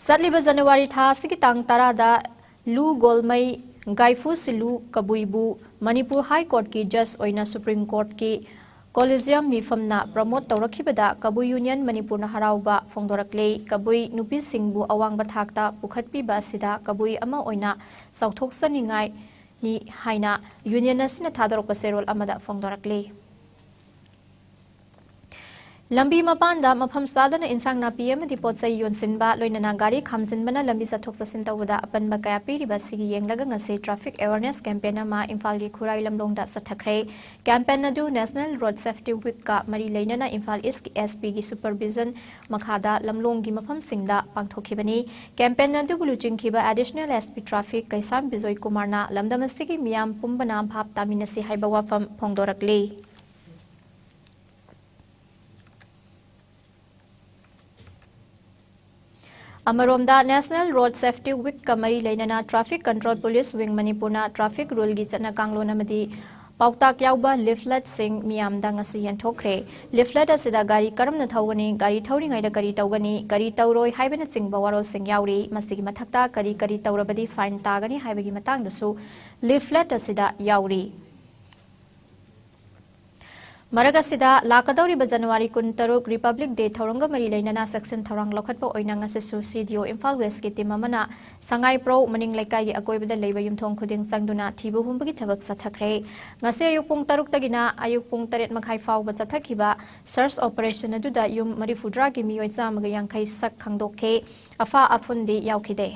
ꯆꯠꯂꯤꯕ ꯖꯅꯋꯥꯔꯤ ꯊꯥ ꯑꯁꯤꯒꯤ ꯇꯥꯡ ꯇꯔꯥꯗ ꯂꯨ ꯒꯣꯜꯃꯩ ꯒꯥꯏꯐꯨ ꯁꯤꯂꯨ ꯀꯕꯨꯏꯕꯨ ꯃꯅꯤꯄꯨꯔ High Courtꯀꯤ judge ꯑꯣꯏꯅ Supreme Courtꯀꯤ Collegium ꯃꯤꯐꯝꯅ promote ꯇꯧꯔꯛꯈꯤꯕꯗ ꯀꯕꯨꯏ Union ꯃꯅꯤꯄꯨꯔꯅ ꯍꯔꯥꯎꯕ ꯐꯣꯡꯗꯣꯔꯛꯂꯦ꯫ ꯀꯕꯨꯏ ꯅꯨꯄꯤꯁꯤꯡꯕꯨ ꯑꯋꯥꯡꯕ ꯊꯥꯛꯇ ꯄꯨꯈꯠꯄꯤꯕ ꯑꯁꯤꯗ ꯀꯕꯨꯏ ꯑꯃ ꯑꯣꯏꯅ ꯆꯥꯎꯊꯣꯛꯆꯅꯤꯡꯉꯥꯏꯅꯤ ꯍꯥꯏꯅ Union ꯑꯁꯤꯅ ꯊꯥꯗꯣꯔꯛꯄ ꯆꯦꯔꯣꯜ ꯑꯃꯗ ꯐꯣꯡꯗꯣꯔꯛꯂꯤ꯫ ꯂꯝꯕꯤ ꯃꯄꯥꯟꯗ ꯃꯐꯝ ꯆꯥꯗꯅ ꯏꯟꯁꯥꯡ ꯅꯥꯄꯤ ꯑꯃꯗꯤ ꯄꯣꯠ ꯆꯩ ꯌꯣꯟꯁꯤꯟꯕ, ꯂꯣꯏꯅꯅ ꯒꯥꯔꯤ ꯈꯥꯝꯖꯤꯟꯕꯅ ꯂꯝꯕꯤ ꯆꯠꯊꯣꯛ ꯆꯠꯁꯤꯟ ꯇꯧꯕꯗ ꯑꯄꯟꯕ ꯀꯌꯥ ꯄꯤꯔꯤꯕ ꯑꯁꯤꯒꯤ ꯌꯦꯡꯂꯒ ꯉꯁꯤ traffic awareness campaign ꯑꯃ ꯏꯝꯐꯥꯜꯒꯤ ꯈꯨꯔꯥꯏ ꯂꯝꯂꯣꯡꯗ ꯆꯠꯊꯈ꯭ꯔꯦ꯫ Campaign ꯑꯗꯨ National Road Safety Week ꯀ ꯃꯔꯤ ꯂꯩꯅꯅ ꯏꯝꯐꯥꯜ East ꯀꯤ S P ꯒꯤ supervision ꯃꯈꯥꯗ ꯂꯝꯂꯣꯡꯒꯤ ꯃꯐꯝꯁꯤꯡꯗ ꯄꯥꯡꯊꯣꯛꯈꯤꯕꯅꯤ꯫ Campaign ꯑꯗꯨꯕꯨ ꯂꯨꯆꯤꯡꯈꯤꯕ Additional S P Traffic ꯀꯩꯁꯥꯝ ꯕꯤꯖꯣꯏ ꯀꯨꯃꯥꯔꯅ ꯂꯝꯗꯝ ꯑꯁꯤꯒꯤ ꯃꯤꯌꯥꯝ ꯄꯨꯝꯕꯅ ꯚꯥꯞ ꯇꯥꯃꯤꯟꯅꯁꯤ ꯍꯥꯏꯕ ꯋꯥꯐꯝ ꯐꯣꯡꯗꯣꯔꯛꯂꯤ꯫ ꯑꯃꯔꯣꯝꯗ, National Road Safety Week ꯀ ꯃꯔꯤ ꯂꯩꯅꯅ Traffic Control Police Wing ꯃꯅꯤꯄꯨꯔꯅ traffic rule ꯒꯤ ꯆꯠꯅ ꯀꯥꯡꯂꯣꯟ ꯑꯃꯗꯤ ꯄꯥꯎꯇꯥꯛ ꯌꯥꯎꯕ leaflet ꯁꯤꯡ ꯃꯤꯌꯥꯝꯗ ꯉꯁꯤ ꯌꯦꯟꯊꯣꯛꯈ꯭ꯔꯦ꯫ Leaflet ꯑꯁꯤꯗ ꯒꯥꯔꯤ ꯀꯔꯝꯅ ꯊꯧꯒꯅꯤ, ꯒꯥꯔꯤ ꯊꯧꯔꯤꯉꯩꯗ ꯀꯔꯤ ꯇꯧꯒꯅꯤ, ꯀꯔꯤ ꯇꯧꯔꯣꯏ ꯍꯥꯏꯕꯅꯆꯤꯡꯕ ꯋꯥꯔꯣꯜꯁꯤꯡ ꯌꯥꯎꯔꯤ꯫ ꯃꯁꯤꯒꯤ ꯃꯊꯛꯇ ꯀꯔꯤ ꯀꯔꯤ ꯇꯧꯔꯕꯗꯤ fine ꯇꯥꯒꯅꯤ ꯍꯥꯏꯕꯒꯤ ꯃꯇꯥꯡꯗꯁꯨ leaflet ꯑꯁꯤꯗ ꯌꯥꯎꯔꯤ꯫ ꯃꯔꯛ ꯑꯁꯤꯗ, ꯂꯥꯛꯀꯗꯧꯔꯤꯕ January ꯀꯨꯟꯇꯔꯨꯛ Republic Day ꯊꯧꯔꯝꯒ ꯃꯔꯤ ꯂꯩꯅꯅ ꯆꯦꯛꯁꯤꯟ ꯊꯧꯔꯥꯡ ꯂꯧꯈꯠꯄ ꯑꯣꯏꯅ ꯉꯁꯤꯁꯨ C D O Imphal West ꯀꯤ team ꯑꯃꯅ ꯁꯉꯥꯏꯄ꯭ꯔꯧ ꯃꯅꯤꯡ ꯂꯩꯀꯥꯏꯒꯤ ꯑꯀꯣꯏꯕꯗ ꯂꯩꯕ ꯌꯨꯝꯊꯣꯡ ꯈꯨꯗꯤꯡ ꯆꯪꯗꯨꯅ ꯊꯤꯕ ꯍꯨꯝꯕꯒꯤ ꯊꯕꯛ ꯆꯠꯊꯈ꯭ꯔꯦ꯫ ꯉꯁꯤ ꯑꯌꯨꯛ ꯄꯨꯡ ꯇꯔꯨꯛꯇꯒꯤꯅ ꯑꯌꯨꯛ ꯄꯨꯡ ꯇꯔꯦꯠ ꯃꯈꯥꯏ ꯐꯥꯎꯕ ꯆꯠꯊꯈꯤꯕ search operation ꯑꯗꯨꯗ ꯌꯨꯝ ꯃꯔꯤꯐꯨꯇꯔꯥꯒꯤ ꯃꯤꯑꯣꯏ ꯆꯥꯝꯃꯒ ꯌꯥꯡꯈꯩ ꯁꯛ ꯈꯪꯗꯣꯛꯈꯤ꯫ ꯑꯐ ꯑꯐꯨꯟꯗꯤ ꯌꯥꯎꯈꯤꯗꯦ꯫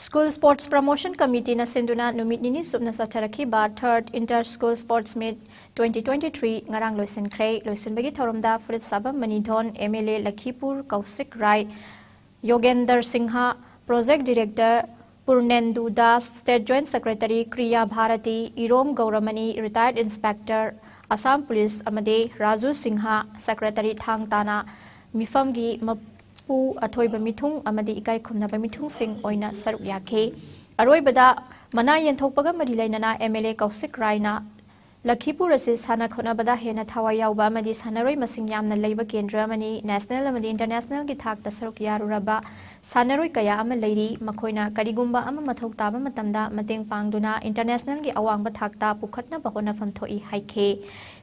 School Sports Promotion Committee ꯅ ꯁꯤꯟꯗꯨꯅ ꯅꯨꯃꯤꯠ ꯅꯤꯅꯤ ꯆꯨꯞꯅ ꯆꯠꯊꯔꯛꯈꯤꯕ Third Inter School Sports Meet twenty twenty-three ꯉꯔꯥꯡ ꯂꯣꯏꯁꯤꯟꯈ꯭ꯔꯦ꯫ ꯂꯣꯏꯁꯤꯟꯕꯒꯤ ꯊꯧꯔꯝꯗ ꯐꯨꯔꯤꯠ ꯁꯥꯕꯝ ꯃꯅꯤꯊꯣꯟ, M L A ꯂꯈꯤꯄꯨꯔ ꯀꯧꯁꯤꯛ Rai, ꯌꯣꯒꯦꯟꯗꯔ Singh, Project Director ꯄꯨꯔꯅꯦꯟꯗꯨ Das, State Joint Secretary ꯀ꯭ꯔꯤꯌꯥ Bharti, Irom ꯒꯧꯔꯃꯅꯤ, Retired Inspector Assam Police ꯑꯃꯗꯤ ꯔꯥꯖꯨ ꯁꯤꯡꯍ, Secretary ꯊꯥꯡ ꯇꯥꯅ ꯃꯤꯐꯝꯒꯤ ꯃꯄꯨ ꯑꯊꯣꯏꯕ ꯃꯤꯊꯨꯡ ꯑꯃꯗꯤ ꯏꯀꯥꯏ ꯈꯨꯝꯅꯕ ꯃꯤꯊꯨꯡꯁꯤꯡ ꯑꯣꯏꯅ ꯁꯔꯨꯛ ꯌꯥꯈꯤ꯫ ꯑꯔꯣꯏꯕꯗ ꯃꯅꯥ ꯌꯦꯟꯊꯣꯛꯄꯒ ꯃꯔꯤ ꯂꯩꯅꯅ M L A ꯀꯧꯁꯤꯛ ꯔꯥꯏꯅ ꯂꯈꯤꯄꯨꯔ ꯑꯁꯤ ꯁꯥꯟꯅ ꯈꯣꯠꯅꯕꯗ ꯍꯦꯟꯅ ꯊꯋꯥꯏ ꯌꯥꯎꯕ ꯑꯃꯗꯤ ꯁꯥꯟꯅꯔꯣꯏ ꯃꯁꯤꯡ ꯌꯥꯝꯅ ꯂꯩꯕ ꯀꯦꯟꯗ꯭ꯔ ꯑꯃꯅꯤ꯫ National ꯑꯃꯗꯤ international ꯒꯤ ꯊꯥꯛꯇ ꯁꯔꯨꯛ ꯌꯥꯔꯨꯔꯕ ꯁꯥꯟꯅꯔꯣꯏ ꯀꯌꯥ ꯑꯃ ꯂꯩꯔꯤ꯫ ꯃꯈꯣꯏꯅ ꯀꯔꯤꯒꯨꯝꯕ ꯑꯃ ꯃꯊꯧ ꯇꯥꯕ ꯃꯇꯝꯗ ꯃꯇꯦꯡ ꯄꯥꯡꯗꯨꯅ international ꯒꯤ ꯑꯋꯥꯡꯕ ꯊꯥꯛꯇ ꯄꯨꯈꯠꯅꯕ ꯍꯣꯠꯅꯐꯝ ꯊꯣꯛꯏ ꯍꯥꯏꯈꯤ꯫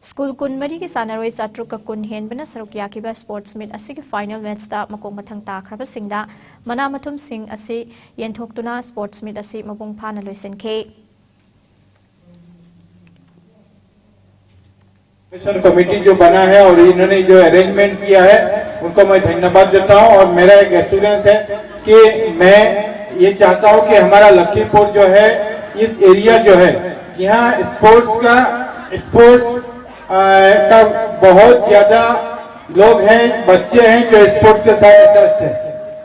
School ꯀꯨꯟꯃꯔꯤꯒꯤ ꯁꯥꯟꯅꯔꯣꯏ ꯆꯥꯇ꯭ꯔꯨꯛꯀ ꯀꯨꯟ ꯍꯦꯟꯕꯅ ꯁꯔꯨꯛ ꯌꯥꯈꯤꯕ sports meet ꯑꯁꯤꯒꯤ final match ꯇ ꯃꯀꯣꯛ ꯃꯊꯪ ꯇꯥꯈ꯭ꯔꯕꯁꯤꯡꯗ ꯃꯅꯥ ꯃꯊꯨꯝꯁꯤꯡ ꯑꯁꯤ ꯌꯦꯟꯊꯣꯛꯇꯨꯅ sports meet ꯑꯁꯤ ꯃꯄꯨꯡ ꯐꯥꯅ ꯂꯣꯏꯁꯤꯟꯈꯤ꯫ कमेटी जो बना है और इन्होंने जो अरेंजमेंट किया है, उनको मैं धन्यवाद देता हूँ। और मेरा एक एश्योरेंस है कि मैं ये चाहता हूँ कि हमारा लखीमपुर जो है, इस एरिया जो है, यहाँ स्पोर्ट्स का स्पोर्ट्स का बहुत ज्यादा लोग हैं, बच्चे हैं जो स्पोर्ट्स के साथ अटैच है।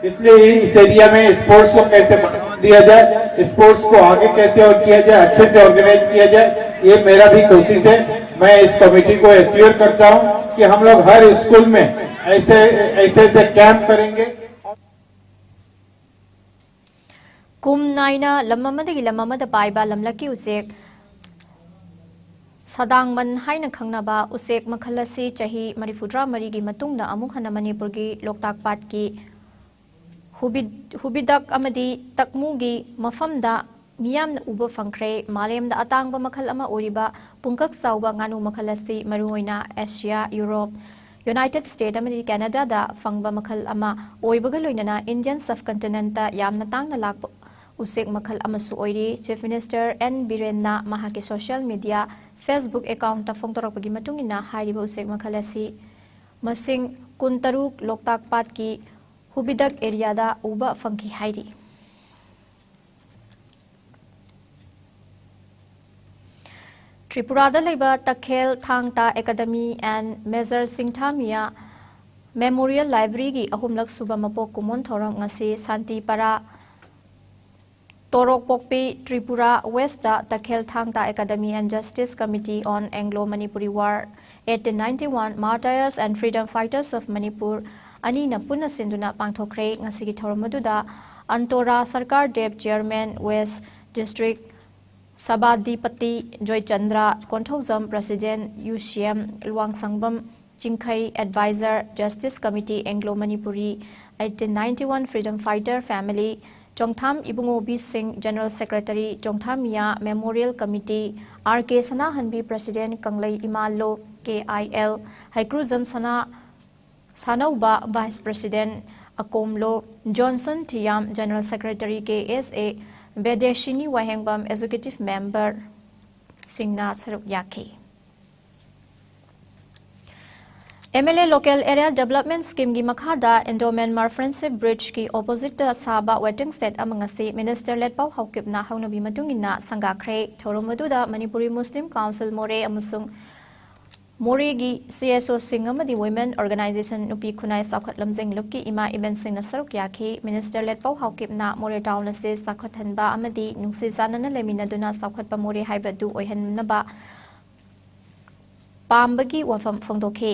इसलिए इस एरिया में स्पोर्ट्स को कैसे बढ़ावा दिया जाए, स्पोर्ट्स को आगे कैसे और किया जाए, अच्छे से ऑर्गेनाइज किया जाए, ये मेरा भी कोशिश है। मैं इस कमेटी को एश्योर करता हूँ कि हम लोग हर स्कूल में ऐसे ऐसे ऐसे कैंप करेंगे। ꯀꯨꯝ ꯅꯥꯏꯅ ꯂꯝ ꯑꯃꯗꯒꯤ ꯂꯝ ꯑꯃꯗ ꯄꯥꯏꯕ ꯂꯝꯂꯛꯀꯤ ꯎꯆꯦꯛ ꯁꯗꯥꯡꯃꯟ ꯍꯥꯏꯅ ꯈꯪꯅꯕ ꯎꯆꯦꯛ ꯃꯈꯜ ꯑꯁꯤ ꯆꯍꯤ ꯃꯔꯤꯐꯨꯇꯔꯥ ꯃꯔꯤꯒꯤ ꯃꯇꯨꯡꯗ ꯑꯃꯨꯛ ꯍꯟꯅ ꯃꯅꯤꯄꯨꯔꯒꯤ ꯂꯣꯛꯇꯥꯛ ꯄꯥꯠꯀꯤ ꯍꯨꯕꯤ-, ꯍꯨꯕꯤꯗꯛ ꯑꯃꯗꯤ ꯇꯛꯃꯨꯒꯤ ꯃꯐꯝꯗ ꯃꯤꯌꯥꯝꯅ ꯎꯕ ꯐꯪꯈ꯭ꯔꯦ꯫ ꯃꯥꯂꯦꯝꯗ ꯑꯇꯥꯡꯕ ꯃꯈꯜ ꯑꯃ ꯑꯣꯏꯔꯤꯕ ꯄꯨꯡꯀꯛ ꯆꯥꯎꯕ ꯉꯥꯅꯨ ꯃꯈꯜ ꯑꯁꯤ ꯃꯔꯨꯑꯣꯏꯅ ꯑꯦꯁꯤꯌꯥ, ꯌꯨꯔꯣꯞ, ꯌꯨꯅꯥꯏꯇꯦꯗ ꯁ꯭ꯇꯦꯠ ꯑꯃꯗꯤ ꯀꯦꯅꯥꯗꯥꯗ ꯐꯪꯕ ꯃꯈꯜ ꯑꯃ ꯑꯣꯏꯕꯒ ꯂꯣꯏꯅꯅ ꯏꯟꯗꯤꯌꯟ ꯁꯕꯀꯟꯇꯤꯅꯦꯟꯠꯇ ꯌꯥꯝꯅ ꯇꯥꯡꯅ ꯂꯥꯛꯄ ꯎꯆꯦꯛ ꯃꯈꯜ ꯑꯃꯁꯨ ꯑꯣꯏꯔꯤ꯫ ꯆꯤꯐ ꯃꯤꯅꯤꯁꯇꯔ ꯑꯦꯟ ꯕꯤꯔꯦꯟꯅ ꯃꯍꯥꯛꯀꯤ ꯁꯣꯁꯤꯌꯦꯜ ꯃꯤꯗꯤꯌꯥ Facebook ꯑꯦꯀꯥꯎꯟꯠꯇ ꯐꯣꯡꯗꯣꯔꯛꯄꯒꯤ ꯃꯇꯨꯡ ꯏꯟꯅ ꯍꯥꯏꯔꯤꯕ ꯎꯆꯦꯛ ꯃꯈꯜ ꯑꯁꯤ ꯃꯁꯤꯡ ꯀꯨꯟꯇꯔꯨꯛ ꯂꯣꯛꯇꯥꯛ ꯄꯥꯠꯀꯤ ꯍꯨꯕꯤꯗꯛ ꯑꯦꯔꯤꯌꯥꯗ ꯎꯕ ꯐꯪꯈꯤ ꯍꯥꯏꯔꯤ꯫ ꯇ꯭ꯔꯤꯄꯨꯔꯥꯗ ꯂꯩꯕ ꯇꯈꯦꯜ ꯊꯥꯡ ꯇꯥ ꯑꯦꯀꯥꯗꯃꯤ ꯑꯦꯟ ꯃꯦꯖꯔ ꯁꯤꯡꯊꯥꯃꯤꯌꯥ ꯃꯦꯃꯣꯔꯤꯌꯦꯜ ꯂꯥꯏꯕ꯭ꯔꯦꯔꯤꯒꯤ ꯑꯍꯨꯝꯂꯛ ꯁꯨꯕ ꯃꯄꯣꯛ ꯀꯨꯝꯑꯣꯟ ꯊꯧꯔꯝ ꯉꯁꯤ ꯁꯥꯟꯇꯤꯄꯥꯔꯥ ꯇꯣꯔꯣꯛꯄꯣꯛꯄꯤ ꯇ꯭ꯔꯤꯄꯨꯔꯥ ꯋꯦꯁꯇ ꯇꯈꯦꯜ ꯊꯥꯡ ꯇꯥ academy and justice committee on Anglo Manipuri war eighteen ninety-one Martyrs and Freedom Fighters of Manipur ꯑꯅꯤꯅ ꯄꯨꯟꯅ ꯁꯤꯟꯗꯨꯅ ꯄꯥꯡꯊꯣꯛꯈ꯭ꯔꯦ꯫ ꯉꯁꯤꯒꯤ ꯊꯧꯔꯝ ꯑꯗꯨꯗ Antora Sarkar Dev chairman, west district ꯁꯚꯥꯗꯤꯄꯇꯤ Joychandra Konthoujam, president U C M Luwangsangbam Chingkhei, adviser, justice committee Anglo Manipuri eighteen ninety-one Freedom Fighter Family, Chongtham Ibungo B Singh, general secretary, Chongtham Miya memorial committee, R K Sanahanbi, president, Kanglei Ima ꯂꯣ, K I L, Heikrujam Sana, Sanaoba, vice president, ꯑꯀꯣꯝꯂꯣ Johnson Thiyam, general secretary K S A Bedeshini Wahengbam, executive ꯃꯦꯝꯕꯔꯁꯤꯡꯅ ꯁꯔꯨꯛ ꯌꯥꯈꯤ꯫ MLA Local Area Development Scheme ꯒꯤ ꯃꯈꯥꯗ Indo-Myanmar Friendship Bridge ꯀꯤ opposite ꯇ ꯁꯥꯕ waiting shed ꯑꯃ ꯉꯁꯤ Minister ꯂꯦꯠꯄꯥꯎ ꯍꯥꯎꯀꯤꯞꯅ ꯍꯧꯅꯕꯤ ꯃꯇꯨꯡ ꯏꯟꯅ ꯁꯪꯒꯥꯈ꯭ꯔꯦ꯫ ꯊꯧꯔꯝ ꯑꯗꯨꯗ ꯃꯅꯤꯄꯨꯔꯤ ꯃꯨꯁꯂꯤꯝ ꯀꯥꯎꯟꯁꯤꯜ ꯃꯣꯔꯦ ꯑꯃꯁꯨꯡ ꯃꯣꯔꯦꯒꯤ CSO ꯁꯤꯡ ꯑꯃꯗꯤ Women Organization ꯅꯨꯄꯤ ꯈꯨꯟꯅꯥꯏ ꯆꯥꯎꯈꯠ ꯂꯝꯖꯤꯡ ꯂꯨꯞꯀꯤ ꯏꯃꯥ ꯏꯕꯦꯟꯁꯤꯡꯅ ꯁꯔꯨꯛ ꯌꯥꯈꯤ꯫ Minister ꯂꯦꯠꯄꯥꯎ ꯍꯥꯎꯀꯤꯞꯅ ꯃꯣꯔꯦ town ꯑꯁꯤ ꯆꯥꯎꯈꯠꯍꯟꯕ ꯑꯃꯗꯤ ꯅꯨꯡꯁꯤ ꯆꯥꯟꯅꯅ ꯂꯩꯃꯤꯟꯅꯗꯨꯅ ꯆꯥꯎꯈꯠꯄ ꯃꯣꯔꯦ ꯍꯥꯏꯕꯗꯨ ꯑꯣꯏꯍꯟꯅꯕ ꯄꯥꯝꯕꯒꯤ ꯋꯥꯐꯝ ꯐꯣꯡꯗꯣꯛꯈꯤ꯫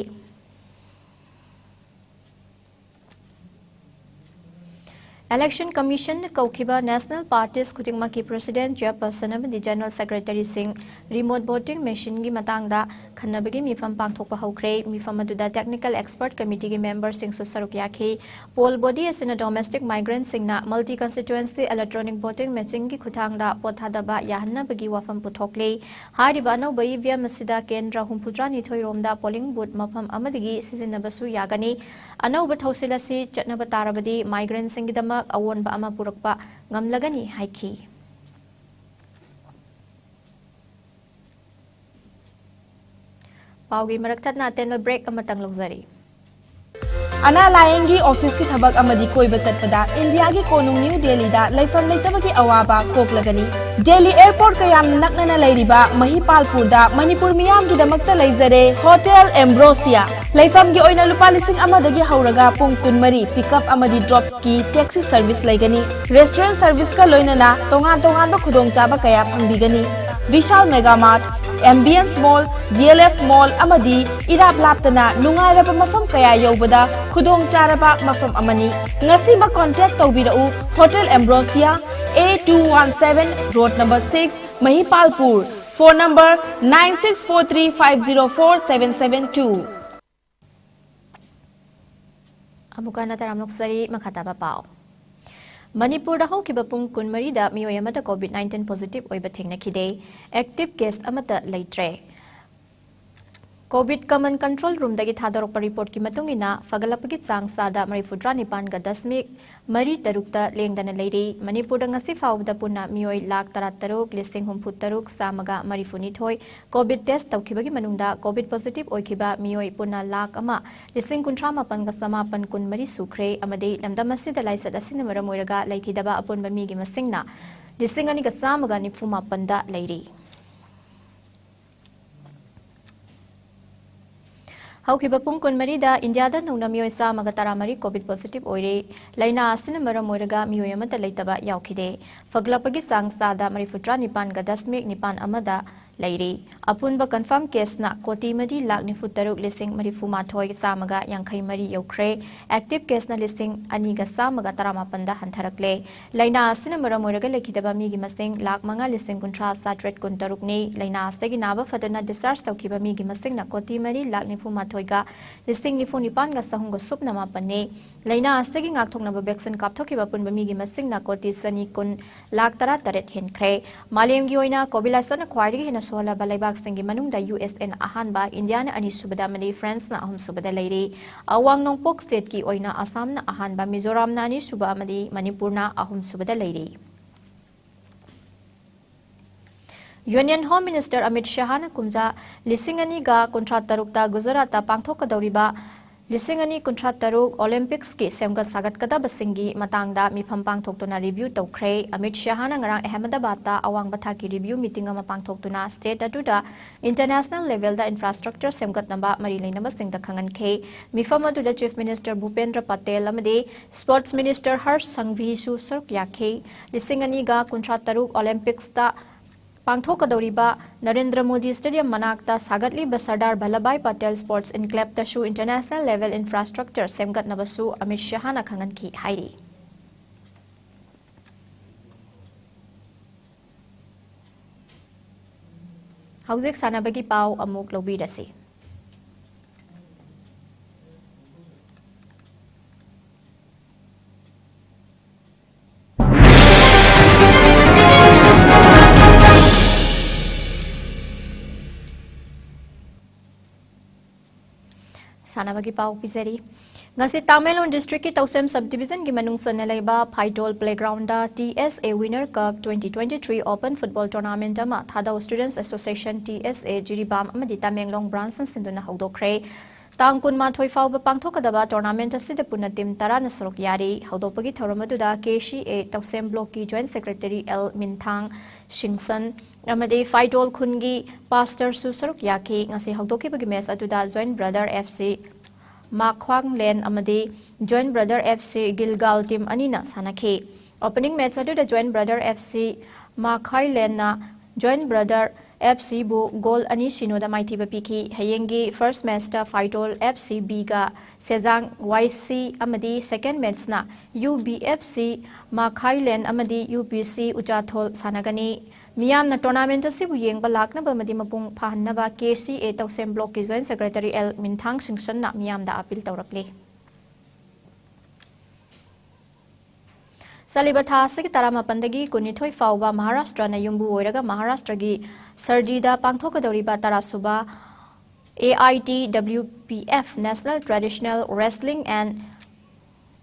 Election Commission ꯅ ꯀꯧꯈꯤꯕ national parties ꯈꯨꯗꯤꯡꯃꯛꯀꯤ president, chairperson ꯑꯃꯗꯤ general secretary ꯁꯤꯡ remote voting machine ꯒꯤ ꯃꯇꯥꯡꯗ ꯈꯟꯅꯕꯒꯤ ꯃꯤꯐꯝ ꯄꯥꯡꯊꯣꯛꯄ ꯍꯧꯈ꯭ꯔꯦ꯫ ꯃꯤꯐꯝ ꯑꯗꯨꯗ technical expert committee ꯒꯤ member ꯁꯤꯡꯁꯨ ꯁꯔꯨꯛ ꯌꯥꯈꯤ꯫ Poll body ꯑꯁꯤꯅ domestic migrant ꯁꯤꯡꯅ multi constituency electronic voting machine ꯒꯤ ꯈꯨꯠꯊꯥꯡꯗ ꯚꯣꯠ ꯊꯥꯗꯕ ꯌꯥꯍꯟꯅꯕꯒꯤ ꯋꯥꯐꯝ ꯄꯨꯊꯣꯛꯂꯤ꯫ ꯍꯥꯏꯔꯤꯕ ꯑꯅꯧꯕ EVM ꯑꯁꯤꯗ ꯀꯦꯟꯗ꯭ꯔ ꯍꯨꯝꯐꯨꯇꯔꯥ ꯅꯤꯊꯣꯏ ꯔꯣꯝꯗ polling booth ꯃꯐꯝ ꯑꯃꯗꯒꯤ ꯁꯤꯖꯤꯟꯅꯕꯁꯨ ꯌꯥꯒꯅꯤ꯫ ꯑꯅꯧꯕ ꯊꯧꯁꯤꯜ ꯑꯁꯤ ꯆꯠꯅꯕ ꯇꯥꯔꯕꯗꯤ migrant ꯁꯤꯡꯒꯤꯗꯃꯛ ꯑꯑꯣꯟꯕ ꯑꯃ ꯄꯨꯔꯛꯄ ꯉꯝꯂꯒꯅꯤ ꯍꯥꯏꯈꯤ꯫ ꯄꯥꯎꯒꯤ ꯃꯔꯛ ꯊꯠꯅ ꯑꯇꯦꯟꯕ break ꯑꯃꯇꯪ ꯂꯧꯖꯔꯤ꯫ ꯑꯅꯥ ꯂꯥꯌꯦꯡꯒꯤ office ꯀꯤ ꯊꯕꯛ ꯑꯃꯗꯤ ꯀꯣꯏꯕ ꯆꯠꯄꯗ ꯏꯟꯗꯤꯌꯥꯒꯤ ꯀꯣꯅꯨꯡ ꯅ꯭ꯌꯨ ꯗꯦꯜꯂꯤꯗ ꯂꯩꯐꯝ ꯂꯩꯇꯕꯒꯤ ꯑꯋꯥꯕ ꯀꯣꯛꯂꯒꯅꯤ꯫ ꯗꯦꯜꯂꯤ airport ꯀ ꯌꯥꯝꯅ ꯅꯛꯅꯅ ꯂꯩꯔꯤꯕ ꯃꯍꯤꯄꯥꯜꯄꯨꯔꯗ ꯃꯅꯤꯄꯨꯔ ꯃꯤꯌꯥꯝꯒꯤꯗꯃꯛꯇ ꯂꯩꯖꯔꯦ Hotel Ambrosia꯫ ꯂꯩꯐꯝꯒꯤ ꯑꯣꯏꯅ ꯂꯨꯄꯥ ꯂꯤꯁꯤꯡ ꯑꯃꯗꯒꯤ ꯍꯧꯔꯒ ꯄꯨꯡ ꯀꯨꯟꯃꯔꯤ pick up ꯑꯃꯗꯤ drop ꯀꯤ taxi service ꯂꯩꯒꯅꯤ꯫ Restaurant service ꯀ ꯂꯣꯏꯅꯅ ꯇꯣꯉꯥꯟ ꯇꯣꯉꯥꯟꯕ ꯈꯨꯗꯣꯡꯆꯥꯕ ꯀꯌꯥ ꯐꯪꯕꯤꯒꯅꯤ꯫ Vishal Mega Mart, Ambience Mall, DLF Mall ꯑꯃꯗꯤ ꯏꯔꯥꯞ ꯂꯥꯞꯇꯅ ꯅꯨꯡꯉꯥꯏꯔꯕ ꯃꯐꯝ ꯀꯌꯥ ꯌꯧꯕꯗ ꯈꯨꯗꯣꯡ ꯆꯥꯔꯕ ꯃꯐꯝ ꯑꯃꯅꯤ꯫ ꯉꯁꯤꯃꯛ contact ꯇꯧꯕꯤꯔꯛꯎ꯫ Hotel Ambrosia, A two one seven, road number six, ꯃꯍꯤꯄꯥꯜꯄꯨꯔ꯫ Phone number nine six four three five zero four seven seven two꯫ ꯑꯃꯨꯛꯀ ꯍꯟꯅ ꯇꯔꯥꯝꯅ ꯑꯣꯛꯆꯔꯤ꯫ ꯃꯈꯥ ꯇꯥꯕ ꯄꯥꯎ꯫ ꯃꯅꯤꯄꯨꯔꯗ ꯍꯧꯈꯤꯕ ꯄꯨꯡ ꯀꯨꯟꯃꯔꯤꯗ ꯃꯤꯑꯣꯏ ꯑꯃꯠꯇ COVID nineteen positive ꯑꯣꯏꯕ ꯊꯦꯡꯅꯈꯤꯗꯦ꯫ Active case ꯑꯃꯠꯇ ꯂꯩꯇ꯭ꯔꯦ꯫ ꯀꯣꯚꯤꯗ ꯀꯃꯟ ꯀꯟꯇ꯭ꯔꯣꯜ ꯔꯨꯝꯗꯒꯤ ꯊꯥꯗꯣꯔꯛꯄ ꯔꯤꯄꯣꯔꯠꯀꯤ ꯃꯇꯨꯡ ꯏꯟꯅ, ꯐꯒꯠꯂꯛꯄꯒꯤ ꯆꯥꯡ ꯆꯥꯗ ꯃꯔꯤꯐꯨꯇꯔꯥ ꯅꯤꯄꯥꯟꯒ ꯗꯁꯃꯤꯛ ꯃꯔꯤ ꯇꯔꯨꯛꯇ ꯂꯦꯡꯗꯅ ꯂꯩꯔꯤ꯫ ꯃꯅꯤꯄꯨꯔꯗ ꯉꯁꯤ ꯐꯥꯎꯕꯗ ꯄꯨꯟꯅ ꯃꯤꯑꯣꯏ ꯂꯥꯈ ꯇꯔꯥꯇꯔꯨꯛ ꯂꯤꯁꯤꯡ ꯍꯨꯝꯐꯨꯇꯔꯨꯛ ꯆꯥꯝꯃꯒ ꯃꯔꯤꯐꯨꯅꯤꯊꯣꯏ ꯀꯣꯚꯤꯗ ꯇꯦꯁ ꯇꯧꯈꯤꯕꯒꯤ ꯃꯅꯨꯡꯗ ꯀꯣꯚꯤꯗ ꯄꯣꯖꯤꯇꯤꯚ ꯑꯣꯏꯈꯤꯕ ꯃꯤꯑꯣꯏ ꯄꯨꯟꯅ ꯂꯥꯈ ꯑꯃ ꯂꯤꯁꯤꯡ ꯀꯨꯟꯊ꯭ꯔꯥ ꯃꯥꯄꯟꯒ ꯆꯃꯥꯄꯟ ꯀꯨꯟꯃꯔꯤ ꯁꯨꯈ꯭ꯔꯦ ꯑꯃꯗꯤ ꯂꯝꯗꯝ ꯑꯁꯤꯗ ꯂꯥꯏꯆꯠ ꯑꯁꯤꯅ ꯃꯔꯝ ꯑꯣꯏꯔꯒ ꯂꯩꯈꯤꯗꯕ ꯑꯄꯨꯟꯕ ꯃꯤꯒꯤ ꯃꯁꯤꯡꯅ ꯂꯤꯁꯤꯡ ꯑꯅꯤꯒ ꯆꯥꯝꯃꯒ ꯅꯤꯐꯨ ꯃꯥꯄꯟꯗ ꯂꯩꯔꯤ꯫ ꯍꯧꯈꯤꯕ ꯄꯨꯡ ꯀꯨꯟꯃꯔꯤꯗ ꯏꯟꯗꯤꯌꯥꯗ ꯅꯧꯅ ꯃꯤꯑꯣꯏ ꯆꯥꯝꯃꯒ ꯇꯔꯥꯃꯔꯤ ꯀꯣꯚꯤꯗ ꯄꯣꯖꯤꯇꯤꯚ ꯑꯣꯏꯔꯦ꯫ ꯂꯥꯏꯅꯥ ꯑꯁꯤꯅ ꯃꯔꯝ ꯑꯣꯏꯔꯒ ꯃꯤꯑꯣꯏ ꯑꯃꯠꯇ ꯂꯩꯇꯕ ꯌꯥꯎꯈꯤꯗꯦ꯫ ꯐꯒꯠꯂꯛꯄꯒꯤ ꯆꯥꯡ ꯆꯥꯗ ꯃꯔꯤꯐꯨꯇꯔꯥ ꯅꯤꯄꯥꯟꯒ ꯗꯁꯃꯤꯛ ꯅꯤꯄꯥꯟ ꯑꯃꯗ ꯂꯩꯔꯤ꯫ ꯑꯄꯨꯟꯕ ꯀꯟꯐꯥꯔꯝ ꯀꯦꯁꯅ ꯀꯣꯇꯤ ꯃꯔꯤ ꯂꯥꯈ ꯅꯤꯐꯨ ꯇꯔꯨꯛ ꯂꯤꯁꯤꯡ ꯃꯔꯤꯐꯨ ꯃꯥꯊꯣꯏ ꯆꯥꯝꯃꯒ ꯌꯥꯡꯈꯩ ꯃꯔꯤ ꯌꯧꯈ꯭ꯔꯦ꯫ ꯑꯦꯛꯇꯤꯚ ꯀꯦꯁꯅ ꯂꯤꯁꯤꯡ ꯑꯅꯤꯒ ꯆꯥꯝꯃꯒ ꯇꯔꯥꯃꯥꯄꯟꯗ ꯍꯟꯊꯔꯛꯂꯦ꯫ ꯂꯥꯏꯅꯥ ꯑꯁꯤꯅ ꯃꯔꯝ ꯑꯣꯏꯔꯒ ꯂꯩꯈꯤꯗꯕ ꯃꯤꯒꯤ ꯃꯁꯤꯡ ꯂꯥꯈ ꯃꯉꯥ ꯂꯤꯁꯤꯡ ꯀꯨꯟꯊ꯭ꯔꯥ ꯆꯥꯇ꯭ꯔꯦꯠ ꯀꯨꯟꯇꯔꯨꯛꯅꯤ꯫ ꯂꯥꯏꯅꯥ ꯑꯁꯤꯗꯒꯤ ꯅꯥꯕ ꯐꯗꯨꯅ ꯗꯤꯁꯆꯥꯔꯖ ꯇꯧꯈꯤꯕ ꯃꯤꯒꯤ ꯃꯁꯤꯡꯅ ꯀꯣꯇꯤ ꯃꯔꯤ ꯂꯥꯈ ꯅꯤꯐꯨ ꯃꯥꯊꯣꯏꯒ ꯂꯤꯁꯤꯡ ꯅꯤꯐꯨ ꯅꯤꯄꯥꯟꯒ ꯆꯍꯨꯝꯒ ꯁꯨꯞꯅ ꯃꯥꯄꯟꯅꯤ꯫ ꯂꯥꯏꯅꯥ ꯑꯁꯤꯗꯒꯤ ꯉꯥꯛꯊꯣꯛꯅꯕ ꯚꯦꯛꯁꯤꯟ ꯀꯥꯞꯊꯣꯛꯈꯤꯕ ꯑꯄꯨꯟꯕ ꯃꯤꯒꯤ ꯃꯁꯤꯡꯅ ꯀꯣꯇꯤ ꯆꯅꯤ ꯀꯨꯟ ꯂꯥꯈ ꯇꯔꯥꯇꯔꯦꯠ ꯍꯦꯟꯈ꯭ꯔꯦ꯫ ꯃꯥꯂꯦꯝꯒꯤ ꯑꯣꯏꯅ ꯀꯣꯚꯤꯗ ꯂꯥꯏꯆꯠꯅ ꯈ꯭ꯋꯥꯏꯗꯒꯤ ꯍꯦꯟꯅ ꯁꯣꯛꯍꯜꯂꯕ ꯂꯩꯕꯥꯛꯁꯤꯡꯒꯤ ꯃꯅꯨꯡꯗ ꯌꯨ ꯑꯦꯁ ꯑꯦꯅ ꯑꯍꯥꯟꯕ, ꯏꯟꯗꯤꯌꯥꯅ ꯑꯅꯤꯁꯨꯕꯗ ꯑꯃꯗꯤ ꯐ꯭ꯔꯥꯟꯁꯅ ꯑꯍꯨꯝꯁꯨꯕꯗ ꯂꯩꯔꯤ꯫ ꯑꯋꯥꯡ ꯅꯣꯡꯄꯣꯛ ꯁ꯭ꯇꯦꯠꯀꯤ ꯑꯣꯏꯅ ꯑꯁꯥꯝꯅ ꯑꯍꯥꯟꯕ, ꯃꯤꯖꯣꯔꯥꯝꯅ ꯑꯅꯤꯁꯨꯕ ꯑꯃꯗꯤ ꯃꯅꯤꯄꯨꯔꯅ ꯑꯍꯨꯝꯁꯨꯕꯗ ꯂꯩꯔꯤ꯫ ꯌꯨꯅꯤꯌꯟ ꯍꯣꯝ ꯃꯤꯅꯤꯁꯇꯔ ꯑꯃꯤꯠ ꯁꯍꯥꯅ ꯀꯨꯝꯖꯥ ꯂꯤꯁꯤꯡ ꯑꯅꯤꯒ ꯀꯨꯟꯊ꯭ꯔꯥ ꯇꯔꯨꯛꯇ ꯒꯨꯖꯔꯥꯠꯇ ꯄꯥꯡꯊꯣꯛꯀꯗꯧꯔꯤꯕ ꯂꯤꯁꯤꯡ ꯑꯅꯤ ꯀꯨꯟꯊ꯭ꯔꯥ ꯇꯔꯨꯛ ꯑꯣꯂꯤꯝꯄꯤꯛꯁꯀꯤ ꯁꯦꯝꯒꯠ ꯁꯥꯒꯠꯀꯗꯕꯁꯤꯡꯒꯤ ꯃꯇꯥꯡꯗ ꯃꯤꯐꯝ ꯄꯥꯡꯊꯣꯛꯇꯨꯅ ꯔꯤꯚ꯭ꯌꯨ ꯇꯧꯈ꯭ꯔꯦ꯫ ꯑꯃꯤꯠ ꯁꯍꯥꯅ ꯉꯔꯥꯡ ꯑꯍꯃꯗꯕꯥꯗꯇ ꯑꯋꯥꯡꯕ ꯊꯥꯛꯀꯤ ꯔꯤꯚ꯭ꯌꯨ ꯃꯤꯇꯤꯡ ꯑꯃ ꯄꯥꯡꯊꯣꯛꯇꯨꯅ ꯁ꯭ꯇꯦꯠ ꯑꯗꯨꯗ ꯏꯟꯇꯔꯅꯦꯁꯅꯦꯜ ꯂꯦꯚꯦꯜꯗ ꯏꯟꯐ꯭ꯔꯥꯁ꯭ꯇ꯭ꯔꯛꯆꯔ ꯁꯦꯝꯒꯠꯅꯕ ꯃꯔꯤ ꯂꯩꯅꯕꯁꯤꯡꯗ ꯈꯪꯍꯟꯈꯤ꯫ ꯃꯤꯐꯝ ꯑꯗꯨꯗ ꯆꯤꯐ ꯃꯤꯅꯤꯁꯇꯔ ꯚꯨꯄꯦꯟꯗ꯭ꯔ ꯄꯇꯦꯜ ꯑꯃꯗꯤ ꯁ꯭ꯄꯣꯔꯠꯁ ꯃꯤꯅꯤꯁꯇꯔ ꯍꯔꯁ ꯁꯪꯚꯤꯁꯨ ꯁꯔꯨꯛ ꯌꯥꯈꯤ꯫ ꯂꯤꯁꯤꯡ ꯑꯅꯤꯒ ꯀꯨꯟꯊ꯭ꯔꯥ ꯇꯔꯨꯛ ꯑꯣꯂꯤꯝꯄꯤꯛꯁꯇ ꯄꯥꯡꯊꯣꯛꯀꯗꯧꯔꯤꯕ ꯅꯔꯦꯟꯗ꯭ꯔ ꯃꯣꯗꯤ ꯁ꯭ꯇꯦꯗꯤꯌꯝ ꯃꯅꯥꯛꯇ ꯁꯥꯒꯠꯂꯤꯕ ꯁꯔꯗꯥꯔ ꯚꯜꯂꯚꯚꯥꯏ ꯄꯇꯦꯜ ꯁ꯭ꯄꯣꯔꯠꯁ ꯏꯟꯀ꯭ꯂꯦꯕꯇꯁꯨ ꯏꯟꯇꯔꯅꯦꯁꯅꯦꯜ ꯂꯦꯚꯦꯜ ꯏꯟꯐ꯭ꯔꯥꯁ꯭ꯇ꯭ꯔꯛꯆꯔ ꯁꯦꯝꯒꯠꯅꯕꯁꯨ ꯑꯃꯤꯠ ꯁꯍꯥꯅ ꯈꯪꯍꯟꯈꯤ ꯍꯥꯏꯔꯤ꯫ ꯍꯧꯖꯤꯛ ꯁꯥꯟꯅꯕꯒꯤ ꯄꯥꯎ ꯑꯃꯨꯛ ꯂꯧꯕꯤꯔꯁꯤ꯫ ꯁꯥꯟꯅꯕꯒꯤ ꯄꯥꯎ ꯄꯤꯖꯔꯤ꯫ ꯉꯁꯤ ꯇꯥꯃꯦꯡꯂꯣꯡ district ꯀꯤ ꯇꯧꯁꯦꯝ sub division ꯒꯤ ꯃꯅꯨꯡ ꯆꯟꯅ ꯂꯩꯕ ꯐꯥꯏꯇꯣꯜ playground the T S A Winner Cup twenty twenty-three Open Football Tournament ꯑꯃ Thadou Students Association, T S A, Jiribam ꯑꯃꯗꯤ ꯇꯥꯃꯦꯡꯂꯣꯡ branch ꯅ ꯁꯤꯟꯗꯨꯅ ꯍꯧꯗꯣꯛꯈ꯭ꯔꯦ꯫ ꯇꯥꯡ ꯀꯨꯟꯃꯥꯊꯣꯏ ꯐꯥꯎꯕ ꯄꯥꯡꯊꯣꯛꯀꯗꯕ tournament ꯑꯁꯤꯗ ꯄꯨꯟꯅ team ꯇꯔꯥꯅ ꯁꯔꯨꯛ ꯌꯥꯔꯤ꯫ ꯍꯧꯗꯣꯛꯄꯒꯤ ꯊꯧꯔꯝ ꯑꯗꯨꯗ K C A ꯇꯧꯁꯦꯝ block ꯀꯤ Joint Secretary L ꯃꯤꯟꯊꯥꯡ ꯁꯤꯡꯁꯟ ꯑꯃꯗꯤ ꯐꯥꯏꯇꯣꯜ ꯈꯨꯟꯒꯤ pastor ꯁꯨ ꯁꯔꯨꯛ ꯌꯥꯈꯤ꯫ ꯉꯁꯤ ꯍꯧꯗꯣꯛꯈꯤꯕꯒꯤ match ꯑꯗꯨꯗ Joint Brother F C ꯃꯥꯈ꯭ꯋꯥꯡꯂꯦꯟ ꯑꯃꯗꯤ Joint Brother F C ꯒꯤꯜꯒꯥꯜ team ꯑꯅꯤꯅ ꯁꯥꯟꯅꯈꯤ꯫ Opening match ꯑꯗꯨꯗ Joint Brother F C ꯃꯥꯈꯥꯏꯂꯦꯟꯅ Joint Brother F C ꯕꯨ goal ꯑꯅꯤ ꯁꯤꯅꯣꯗ ꯃꯥꯏꯊꯤꯕ ꯄꯤꯈꯤ꯫ ꯍꯌꯦꯡꯒꯤ first match ꯇ ꯐꯥꯏꯇꯣꯜ F C B ꯒ ꯁꯦꯖꯥꯡ Y C ꯑꯃꯗꯤ second match ꯅ U B F C ꯃꯥꯈꯥꯏꯂꯦꯟ ꯑꯃꯗꯤ U P C ꯎꯆꯥꯊꯣꯜ ꯁꯥꯟꯅꯒꯅꯤ꯫ ꯃꯤꯌꯥꯝꯅ tournament ꯑꯁꯤꯕꯨ ꯌꯦꯡꯕ ꯂꯥꯛꯅꯕ ꯑꯃꯗꯤ ꯃꯄꯨꯡ ꯐꯥꯍꯟꯅꯕ K C A ꯇꯧꯁꯦꯝ block ꯀꯤ Joint Secretary L ꯃꯤꯟꯊꯥꯡ ꯁꯤꯡꯁꯟꯅ ꯃꯤꯌꯥꯝꯗ appeal ꯇꯧꯔꯛꯂꯤ꯫ ꯆꯠꯂꯤꯕ ꯊꯥ ꯑꯁꯤꯒꯤ ꯇꯔꯥꯃꯥꯄꯟꯗꯒꯤ ꯀꯨꯟꯅꯤꯊꯣꯏ ꯐꯥꯎꯕ ꯃꯍꯥꯔꯥꯁꯇ꯭ꯔꯅ ꯌꯨꯝꯕꯨ ꯑꯣꯏꯔꯒ ꯃꯍꯥꯔꯥꯁꯇ꯭ꯔꯒꯤ ꯁꯔꯗꯤꯗ ꯄꯥꯡꯊꯣꯛꯀꯗꯧꯔꯤꯕ ꯇꯔꯥꯁꯨꯕ A I T W P F National Traditional Wrestling and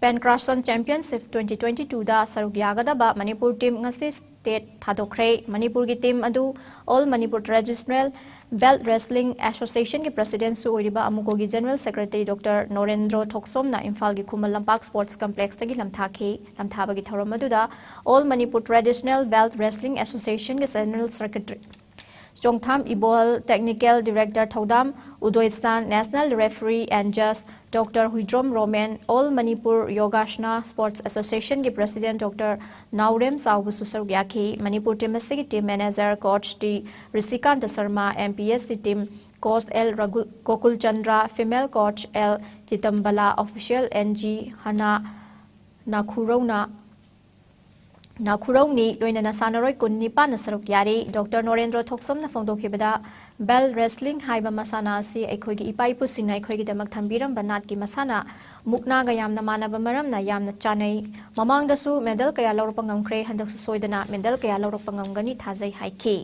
Pancratium Championship twenty twenty-two ꯗ ꯁꯔꯨꯛ ꯌꯥꯒꯗꯕ ꯃꯅꯤꯄꯨꯔ team ꯉꯁꯤ state ꯊꯥꯗꯣꯛꯈ꯭ꯔꯦ꯫ ꯃꯅꯤꯄꯨꯔꯒꯤ team ꯑꯗꯨ All Manipur Traditional Belt Wrestling Association ꯒꯤ president ꯁꯨ ꯑꯣꯏꯔꯤꯕ ꯑꯃꯨꯀꯣꯒꯤ General Secretary Doctor ꯅꯣꯔꯦꯟꯗ꯭ꯔꯣ ꯊꯣꯛꯁꯣꯝꯅ ꯏꯝꯐꯥꯜꯒꯤ ꯈꯨꯃꯟ ꯂꯝꯄꯥꯛ Sports Complex ꯇꯒꯤ ꯂꯝꯊꯥꯈꯤ꯫ ꯂꯝꯊꯥꯕꯒꯤ ꯊꯧꯔꯝ ꯑꯗꯨꯗ All Manipur Traditional Belt Wrestling Association ꯒꯤ General Secretary Chongtham ꯏꯕꯣꯍꯜ, Technical Director Thoudam Udoisan, National Referee and Judge Doctor Huidrom Romen, All Manipur Yogasana Sports Association ꯒꯤ president Doctor ꯅꯥꯎꯔꯦꯝ ꯆꯥꯎꯕꯁꯨ ꯁꯔꯨꯛ ꯌꯥꯈꯤ꯫ ꯃꯅꯤꯄꯨꯔ team ꯑꯁꯤꯒꯤ team manager coach T Rishikanta Sharma, M P S C team coach L ꯔꯘꯨ-, Gokul Chandra, female coach L Chitambala, official N G ꯍꯅꯥ ꯅꯥꯈꯨꯔꯧꯅ, ꯅꯥꯈꯨꯔꯧꯅꯤ, ꯂꯣꯏꯅꯅ ꯁꯥꯟꯅꯔꯣꯏ ꯀꯨꯟꯅꯤꯄꯥꯟꯅ ꯁꯔꯨꯛ ꯌꯥꯔꯤ꯫ ꯗꯣꯛꯇꯔ ꯅꯣꯔꯦꯟꯗ꯭ꯔꯣ ꯊꯣꯛꯁꯝꯅ ꯐꯣꯡꯗꯣꯛꯈꯤꯕꯗ, belt wrestling ꯍꯥꯏꯕ ꯃꯁꯥꯟꯅ ꯑꯁꯤ ꯑꯩꯈꯣꯏꯒꯤ ꯏꯄꯥ ꯏꯄꯨꯁꯤꯡꯅ ꯑꯩꯈꯣꯏꯒꯤꯗꯃꯛ ꯊꯝꯕꯤꯔꯝꯕ ꯅꯥꯠꯀꯤ ꯃꯁꯥꯟꯅ ꯃꯨꯛꯅꯥꯒ ꯌꯥꯝꯅ ꯃꯥꯟꯅꯕ ꯃꯔꯝꯅ ꯌꯥꯝꯅ ꯆꯥꯅꯩ꯫ ꯃꯃꯥꯡꯗꯁꯨ medal ꯀꯌꯥ ꯂꯧꯔꯛꯄ ꯉꯝꯈ꯭ꯔꯦ, ꯍꯟꯗꯛꯁꯨ ꯁꯣꯏꯗꯅ medal ꯀꯌꯥ ꯂꯧꯔꯛꯄ ꯉꯝꯒꯅꯤ ꯊꯥꯖꯩ ꯍꯥꯏꯈꯤ꯫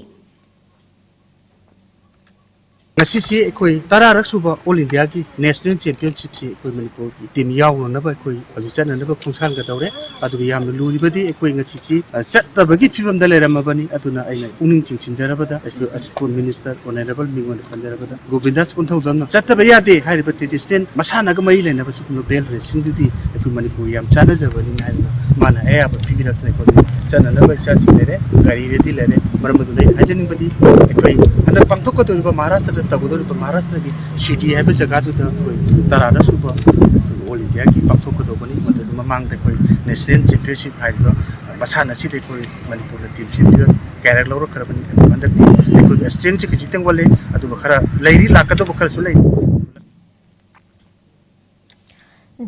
ꯉꯁꯤꯁꯤ ꯑꯩꯈꯣꯏ ꯇꯔꯥꯔꯛ ꯁꯨꯕ ꯑꯣꯜ ꯏꯟꯗꯤꯌꯥꯒꯤ ꯅꯦꯁꯅꯦꯜ ꯆꯦꯝꯄꯤꯌꯟꯁꯤꯞꯁꯤ ꯑꯩꯈꯣꯏ ꯃꯅꯤꯄꯨꯔꯒꯤ ꯇꯤꯝ ꯌꯥꯎꯅꯅꯕ ꯑꯩꯈꯣꯏ ꯍꯧꯖꯤꯛ ꯆꯠꯅꯅꯕ ꯈꯣꯡꯁꯥꯟꯒꯗꯧꯔꯦ꯫ ꯑꯗꯨꯒ ꯌꯥꯝꯅ ꯂꯨꯔꯤꯕꯗꯤ ꯑꯩꯈꯣꯏ ꯉꯁꯤꯁꯤ, ꯑ, ꯆꯠꯇꯕꯒꯤ ꯐꯤꯕꯝꯗ ꯂꯩꯔꯝꯃꯕꯅꯤ꯫ ꯑꯗꯨꯅ ꯑꯩꯅ ꯄꯨꯛꯅꯤꯡ ꯆꯤꯡꯁꯤꯟꯖꯔꯕꯗ ꯑꯩꯈꯣꯏ ꯁ꯭ꯄꯣꯔꯠ ꯃꯤꯅꯤꯁꯇꯔ ꯑꯣꯅꯔꯦꯕꯜ ꯃꯤꯉꯣꯟꯗ ꯈꯟꯖꯔꯕꯗ ꯒꯣꯕꯤꯟꯗꯥꯁ ꯀꯣꯟꯊꯧꯖꯝꯅ ꯆꯠꯇꯕ ꯌꯥꯗꯦ ꯍꯥꯏꯔꯤꯕ ꯇ꯭ꯔꯦꯗꯤꯁꯅꯦꯜ ꯃꯁꯥꯟꯅꯒ ꯃꯔꯤ ꯂꯩꯅꯕ ꯁꯤꯒꯨꯝꯕ ꯕꯦꯜ ꯔꯦꯁꯤꯡꯗꯨꯗꯤ ꯑꯩꯈꯣꯏ ꯃꯅꯤꯄꯨꯔ ꯌꯥꯝ ꯆꯥꯟꯅꯖꯕꯅꯤ ꯍꯥꯏꯗꯅ ꯃꯥꯅ ꯑꯌꯥꯕ ꯄꯤꯕꯤꯔꯛꯇꯅ ꯑꯩꯈꯣꯏ ꯆꯠꯅꯅꯕ ꯏꯆꯥꯁꯤꯡ ꯂꯩꯔꯦ, ꯒꯥꯔꯤ ꯔꯦꯗꯤ ꯂꯩꯔꯦ꯫ ꯃꯔꯝ ꯑꯗꯨꯅ ꯑꯩꯅ ꯍꯥꯏꯖꯅꯤꯡꯕꯗꯤ ꯑꯩꯈꯣꯏ ꯍꯟꯗꯛ ꯄꯥꯡꯊꯣꯛꯀꯗꯧꯔꯤꯕ ꯃꯍꯥꯔꯥꯁꯇ꯭ꯔꯗ ꯇꯧꯒꯗꯧꯔꯤꯕ ꯃꯍꯥꯔꯥꯁꯇ꯭ꯔꯒꯤ ꯁꯤꯗꯤ ꯍꯥꯏꯕ ꯖꯒꯥꯗꯨꯗ ꯑꯩꯈꯣꯏ ꯇꯔꯥꯗ ꯁꯨꯕ ꯑꯩꯈꯣꯏ ꯑꯣꯜ ꯏꯟꯗꯤꯌꯥꯒꯤ ꯄꯥꯡꯊꯣꯛꯀꯗꯧꯕꯅꯤ꯫ ꯃꯗꯨꯗ ꯃꯃꯥꯡꯗ ꯑꯩꯈꯣꯏ ꯅꯦꯁꯅꯦꯜ ꯆꯦꯝꯄꯤꯌꯟꯁꯤꯞ ꯍꯥꯏꯔꯤꯕ ꯃꯁꯥꯟꯅ ꯑꯁꯤꯗ ꯑꯩꯈꯣꯏ ꯃꯅꯤꯄꯨꯔꯅ ꯇꯤꯝ ꯁꯤꯟꯗꯨꯅ ꯀꯦꯔꯦꯛ ꯂꯧꯔꯛꯈ꯭ꯔꯕꯅꯤ꯫ ꯑꯗꯨ ꯍꯟꯗꯛꯇꯤ ꯑꯩꯈꯣꯏꯒꯤ ꯁ꯭ꯇꯔꯦꯡꯁꯦ ꯈꯖꯤꯛꯇꯪ ꯋꯥꯠꯂꯦ, ꯑꯗꯨꯒ ꯈꯔ ꯂꯩꯔꯤ, ꯂꯥꯛꯀꯗꯧꯕ ꯈꯔꯁꯨ ꯂꯩ꯫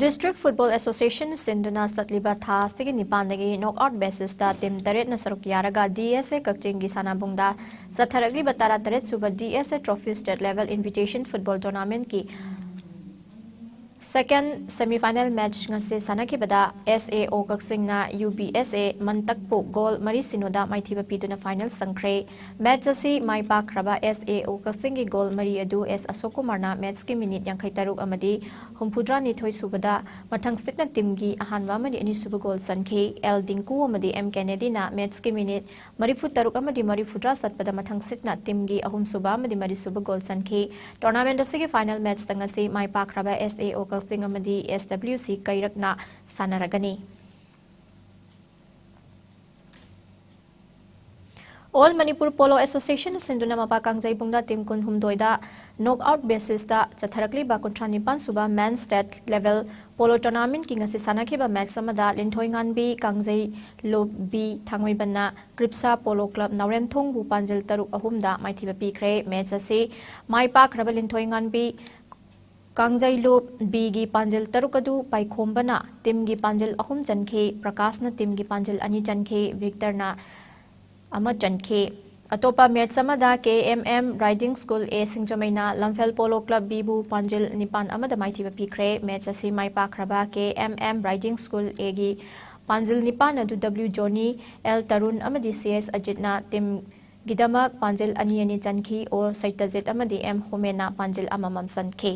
District Football Association ꯁꯤꯟꯗꯨꯅ ꯆꯠꯂꯤꯕ ꯊꯥ ꯑꯁꯤꯒꯤ ꯅꯤꯄꯥꯟꯗꯒꯤ ꯅꯣꯛ ꯑꯥꯎꯠ ꯕꯦꯁꯤꯁꯇ ꯇꯤꯝ ꯇꯔꯦꯠꯅ ꯁꯔꯨꯛ ꯌꯥꯔꯒ ꯗꯤ ꯑꯦꯁ ꯑꯦ ꯀꯛꯆꯤꯡꯒꯤ ꯁꯥꯟꯅꯕꯨꯡꯗ ꯆꯠꯊꯔꯛꯂꯤꯕ ꯇꯔꯥꯇꯔꯦꯠ ꯁꯨꯕ D S A trophy state level invitation football ꯇꯣꯔꯅꯥꯃꯦꯟꯠꯀꯤ ꯁꯦꯀꯦꯟ ꯁꯦꯃꯤꯐꯥꯏꯅꯦꯜ ꯃꯦꯆ ꯉꯁꯤ ꯁꯥꯟꯅꯈꯤꯕꯗ ꯑꯦꯁ ꯑꯦ ꯑꯣ ꯀꯛꯆꯤꯡꯅ ꯌꯨ ꯕꯤ ꯑꯦꯁ ꯑꯦ ꯃꯟꯇꯛꯄꯨ ꯒꯣꯜ ꯃꯔꯤ ꯁꯤꯅꯣꯗ ꯃꯥꯏꯊꯤꯕ ꯄꯤꯗꯨꯅ ꯐꯥꯏꯅꯦꯜ ꯆꯪꯈ꯭ꯔꯦ꯫ ꯃꯦꯆ ꯑꯁꯤ ꯃꯥꯏ ꯄꯥꯛꯈ꯭ꯔꯕ ꯑꯦꯁ ꯑꯦ ꯑꯣ ꯀꯛꯆꯤꯡꯒꯤ ꯒꯣꯜ ꯃꯔꯤ ꯑꯗꯨ ꯑꯦꯁ ꯑꯁꯣꯛ ꯀꯨꯃꯥꯔꯅ ꯃꯦꯆꯀꯤ ꯃꯤꯅꯤꯠ ꯌꯥꯡꯈꯩ ꯇꯔꯨꯛ ꯑꯃꯗꯤ ꯍꯨꯝꯐꯨꯇꯔꯥ ꯅꯤꯊꯣꯏ ꯁꯨꯕꯗ ꯃꯊꯪꯁꯤꯠꯅ ꯇꯤꯝꯒꯤ ꯑꯍꯥꯟꯕ ꯑꯃꯗꯤ ꯑꯅꯤꯁꯨꯕ ꯒꯣꯜ ꯆꯟꯈꯤ꯫ ꯑꯦꯜ ꯗꯤꯡꯀꯨ ꯑꯃꯗꯤ ꯑꯦꯝ ꯀꯦꯅꯦꯗꯤꯅ ꯃꯦꯆꯀꯤ ꯃꯤꯅꯤꯠ ꯃꯔꯤꯐꯨ ꯇꯔꯨꯛ ꯑꯃꯗꯤ ꯃꯔꯤꯐꯨꯇꯔꯥ ꯆꯠꯄꯗ ꯃꯊꯪꯁꯤꯠꯅ ꯇꯤꯝꯒꯤ ꯑꯍꯨꯝꯁꯨꯕ ꯑꯃꯗꯤ ꯃꯔꯤꯁꯨꯕ ꯒꯣꯜ ꯆꯟꯈꯤ꯫ ꯇꯣꯔꯅꯥꯃꯦꯟꯠ ꯑꯁꯤꯒꯤ ꯐꯥꯏꯅꯦꯜ ꯃꯦꯆꯇ ꯉꯁꯤ ꯃꯥꯏ ꯄꯥꯛꯈ꯭ꯔꯕ ꯑꯦꯁ ꯑꯦ ꯑꯣ ꯀꯛꯆꯤꯡ ꯑꯃꯗꯤ ꯑꯦꯁ ꯗꯕ꯭ꯂꯤꯎ ꯁꯤ ꯀꯩꯔꯛꯅ ꯁꯥꯟꯅꯔꯒꯅꯤ꯫ All Manipur Polo Association ꯁꯤꯟꯗꯨꯅ ꯃꯄꯥ ꯀꯥꯡꯖꯩꯕꯨꯡꯗ ꯇꯤꯝ ꯀꯨꯟꯍꯨꯝꯗꯣꯏꯗ ꯅꯣꯛ ꯑꯥꯎꯠ ꯕꯦꯁꯤꯁꯇ ꯆꯠꯊꯔꯛꯂꯤꯕ ꯀꯨꯟꯊ꯭ꯔꯥ ꯅꯤꯄꯥꯟ ꯁꯨꯕ ꯃꯦꯟ ꯁ꯭ꯇꯦꯠ ꯂꯦꯚꯦꯜ ꯄꯣꯂꯣ ꯇꯣꯔꯅꯥꯃꯦꯟꯠꯀꯤ ꯉꯁꯤ ꯁꯥꯟꯅꯈꯤꯕ ꯃꯦꯆ ꯑꯃꯗ ꯂꯤꯟꯊꯣꯏ ꯉꯥꯟꯕꯤ ꯀꯥꯡꯖꯩ ꯂꯨꯞ ꯕꯤ ꯊꯥꯡꯃꯩꯕꯟꯅ ꯀ꯭ꯔꯤꯞꯁꯥ ꯄꯣꯂꯣ ꯀ꯭ꯂꯕ ꯅꯥꯎꯔꯦꯝꯊꯣꯡꯕꯨ ꯄꯥꯟꯖꯤꯜ ꯇꯔꯨꯛ ꯑꯍꯨꯝꯗ ꯃꯥꯏꯊꯤꯕ ꯄꯤꯈ꯭ꯔꯦ꯫ ꯃꯦꯆ ꯑꯁꯤ ꯃꯥꯏ ꯄꯥꯛꯈ꯭ꯔꯕ ꯂꯤꯟꯊꯣꯏ ꯉꯥꯟꯕꯤ ꯀꯥꯡꯖꯩꯂꯨꯞ ꯕꯤꯒꯤ ꯄꯥꯟꯖꯤꯜ ꯇꯔꯨꯛ ꯑꯗꯨ ꯄꯥꯏꯈꯣꯝꯕꯅ ꯇꯤꯝꯒꯤ ꯄꯥꯟꯖꯤꯜ ꯑꯍꯨꯝ ꯆꯟꯈꯤ, ꯄ꯭ꯔꯀꯥꯁꯅ ꯇꯤꯝꯒꯤ ꯄꯥꯟꯖꯤꯜ ꯑꯅꯤ ꯆꯟꯈꯤ, ꯚꯤꯛꯇꯔꯅ ꯑꯃ ꯆꯟꯈꯤ꯫ ꯑꯇꯣꯞꯄ ꯃꯦꯆ ꯑꯃꯗ ꯀꯦ ꯑꯦꯝ ꯑꯦꯝ ꯔꯥꯏꯗꯤꯡ ꯁ꯭ꯀꯨꯜ ꯑꯦ ꯁꯤꯡꯖꯃꯩꯅ ꯂꯝꯐꯦꯜ ꯄꯣꯂꯣ ꯀ꯭ꯂꯕ ꯕꯤꯕꯨ ꯄꯥꯟꯖꯤꯜ ꯅꯤꯄꯥꯟ ꯑꯃꯗ ꯃꯥꯏꯊꯤꯕ ꯄꯤꯈ꯭ꯔꯦ꯫ ꯃꯦꯆ ꯑꯁꯤ ꯃꯥꯏ ꯄꯥꯛꯈ꯭ꯔꯕ ꯀꯦ ꯑꯦꯝ ꯑꯦꯝ ꯔꯥꯏꯗꯤꯡ ꯁ꯭ꯀꯨꯜ ꯑꯦꯒꯤ ꯄꯥꯟꯖꯤꯜ ꯅꯤꯄꯥꯟ ꯑꯗꯨ ꯗꯕ꯭ꯂꯤꯎ ꯖꯣꯅꯤ, ꯑꯦꯜ ꯇꯔꯨꯟ ꯑꯃꯗꯤ ꯁꯤ ꯑꯦꯁ ꯑꯖꯤꯠꯅ ꯇꯤꯝ ꯒꯤꯗꯃꯛ ꯄꯥꯟꯖꯤꯜ ꯑꯅꯤ ꯑꯅꯤ ꯆꯟꯈꯤ꯫ ꯑꯣ ꯁꯩꯇꯖꯤꯠ ꯑꯃꯗꯤ ꯑꯦꯝ ꯍꯣꯃꯦꯟꯅ ꯄꯥꯟꯖꯤꯜ ꯑꯃꯃꯝ ꯆꯟꯈꯤ꯫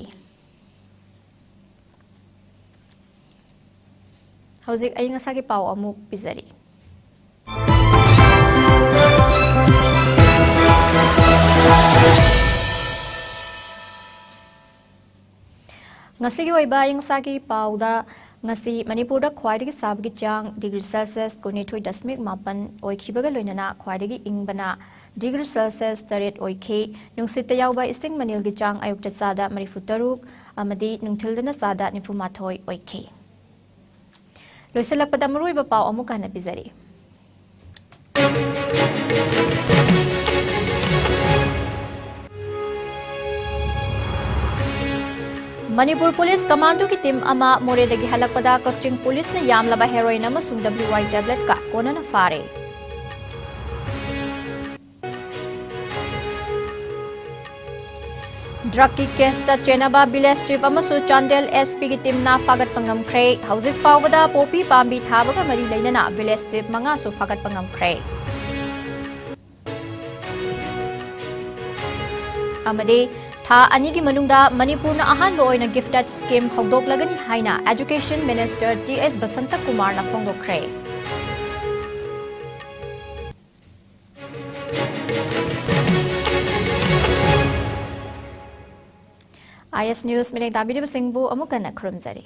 ꯍꯧꯖꯤꯛ ꯑꯏꯪ ꯑꯁꯥꯒꯤ ꯄꯥꯎ ꯑꯃꯨꯛ ꯄꯤꯖꯔꯤ꯫ ꯉꯁꯤꯒꯤ ꯑꯣꯏꯕ ꯑꯏꯪ ꯑꯁꯥꯒꯤ ꯄꯥꯎꯗ, ꯉꯁꯤ ꯃꯅꯤꯄꯨꯔꯗ ꯈ꯭ꯋꯥꯏꯗꯒꯤ ꯁꯥꯕꯒꯤ ꯆꯥꯡ ꯗꯤꯒ꯭ꯔꯤ ꯁꯦꯜꯁꯤꯌꯁ ꯀꯨꯟꯅꯤꯊꯣꯏ ꯗꯁꯃꯤꯛ ꯃꯥꯄꯟ ꯑꯣꯏꯈꯤꯕꯒ ꯂꯣꯏꯅꯅ ꯈ꯭ꯋꯥꯏꯗꯒꯤ ꯏꯪꯕꯅ ꯗꯤꯒ꯭ꯔꯤ ꯁꯦꯜꯁꯤꯌꯁ ꯇꯔꯦꯠ ꯑꯣꯏꯈꯤ꯫ ꯅꯨꯡꯁꯤꯠꯇ ꯌꯥꯎꯕ ꯏꯁꯤꯡ ꯃꯅꯤꯜꯒꯤ ꯆꯥꯡ ꯑꯌꯨꯛꯇ ꯆꯥꯗ ꯃꯔꯤꯐꯨ ꯇꯔꯨꯛ ꯑꯃꯗꯤ ꯅꯨꯡꯊꯤꯜꯗꯅ ꯆꯥꯗ ꯅꯤꯐꯨ ꯃꯥꯊꯣꯏ ꯑꯣꯏꯈꯤ꯫ ꯂꯣꯏꯁꯤꯜꯂꯛꯄꯗ ꯃꯔꯨꯑꯣꯏꯕ ꯄꯥꯎ ꯑꯃꯨꯛ ꯍꯟꯅ ꯄꯤꯖꯔꯤ꯫ ꯃꯅꯤꯄꯨꯔ ꯄꯨꯂꯤꯁ ꯀꯃꯥꯟꯗꯣꯒꯤ ꯇꯤꯝ ꯑꯃ ꯃꯣꯔꯦꯗꯒꯤ ꯍꯜꯂꯛꯄꯗ ꯀꯛꯆꯤꯡ ꯄꯨꯂꯤꯁꯅ ꯌꯥꯝꯂꯕ ꯍꯦꯔꯣꯏꯟ ꯑꯃꯁꯨꯡ ꯗꯕ꯭ꯂꯤꯎ ꯋꯥꯏ ꯇꯦꯕ꯭ꯂꯦꯠꯀ ꯀꯣꯟꯅꯅ ꯐꯥꯔꯦ꯫ ꯗ꯭ꯔꯒꯀꯤ ꯀꯦꯁꯇ ꯆꯦꯟꯅꯕ ꯚꯤꯂꯦꯖ ꯆꯤꯐ ꯑꯃꯁꯨ ꯆꯥꯟꯗꯦꯜ ꯑꯦꯁ ꯄꯤꯒꯤ ꯇꯤꯝꯅ ꯐꯥꯒꯠꯄ ꯉꯝꯈ꯭ꯔꯦ꯫ ꯍꯧꯖꯤꯛ ꯐꯥꯎꯕꯗ ꯄꯣꯄꯤ ꯄꯥꯝꯕꯤ ꯊꯥꯕꯒ ꯃꯔꯤ ꯂꯩꯅꯅ ꯚꯤꯂꯦꯖ ꯆꯤꯐ ꯃꯉꯥꯁꯨ ꯐꯥꯒꯠꯄ ꯉꯝꯈ꯭ꯔꯦ꯫ ꯑꯃꯗꯤ ꯊꯥ ꯑꯅꯤꯒꯤ ꯃꯅꯨꯡꯗ ꯃꯅꯤꯄꯨꯔꯅ ꯑꯍꯥꯟꯕ ꯑꯣꯏꯅ ꯒꯤꯐꯇꯦꯠ ꯁ꯭ꯀꯤꯝ ꯍꯧꯗꯣꯛꯂꯒꯅꯤ ꯍꯥꯏꯅ ꯑꯦꯖꯨꯀꯦꯁꯟ ꯃꯤꯅꯤꯁꯇꯔ ꯇꯤ ꯑꯦꯁ ꯕꯁꯟꯇ ꯀꯨꯃꯥꯔꯅ ꯐꯣꯡꯗꯣꯛꯈ꯭ꯔꯦ꯫ ꯑꯥꯏ ꯑꯦꯁ ꯅ꯭ꯌꯨꯁ ꯃꯤꯠꯌꯦꯡ ꯇꯥꯕꯤꯔꯤꯕꯁꯤꯡꯕꯨ ꯑꯃꯨꯛ ꯍꯟꯅ ꯈꯨꯔꯨꯝꯖꯔꯤ꯫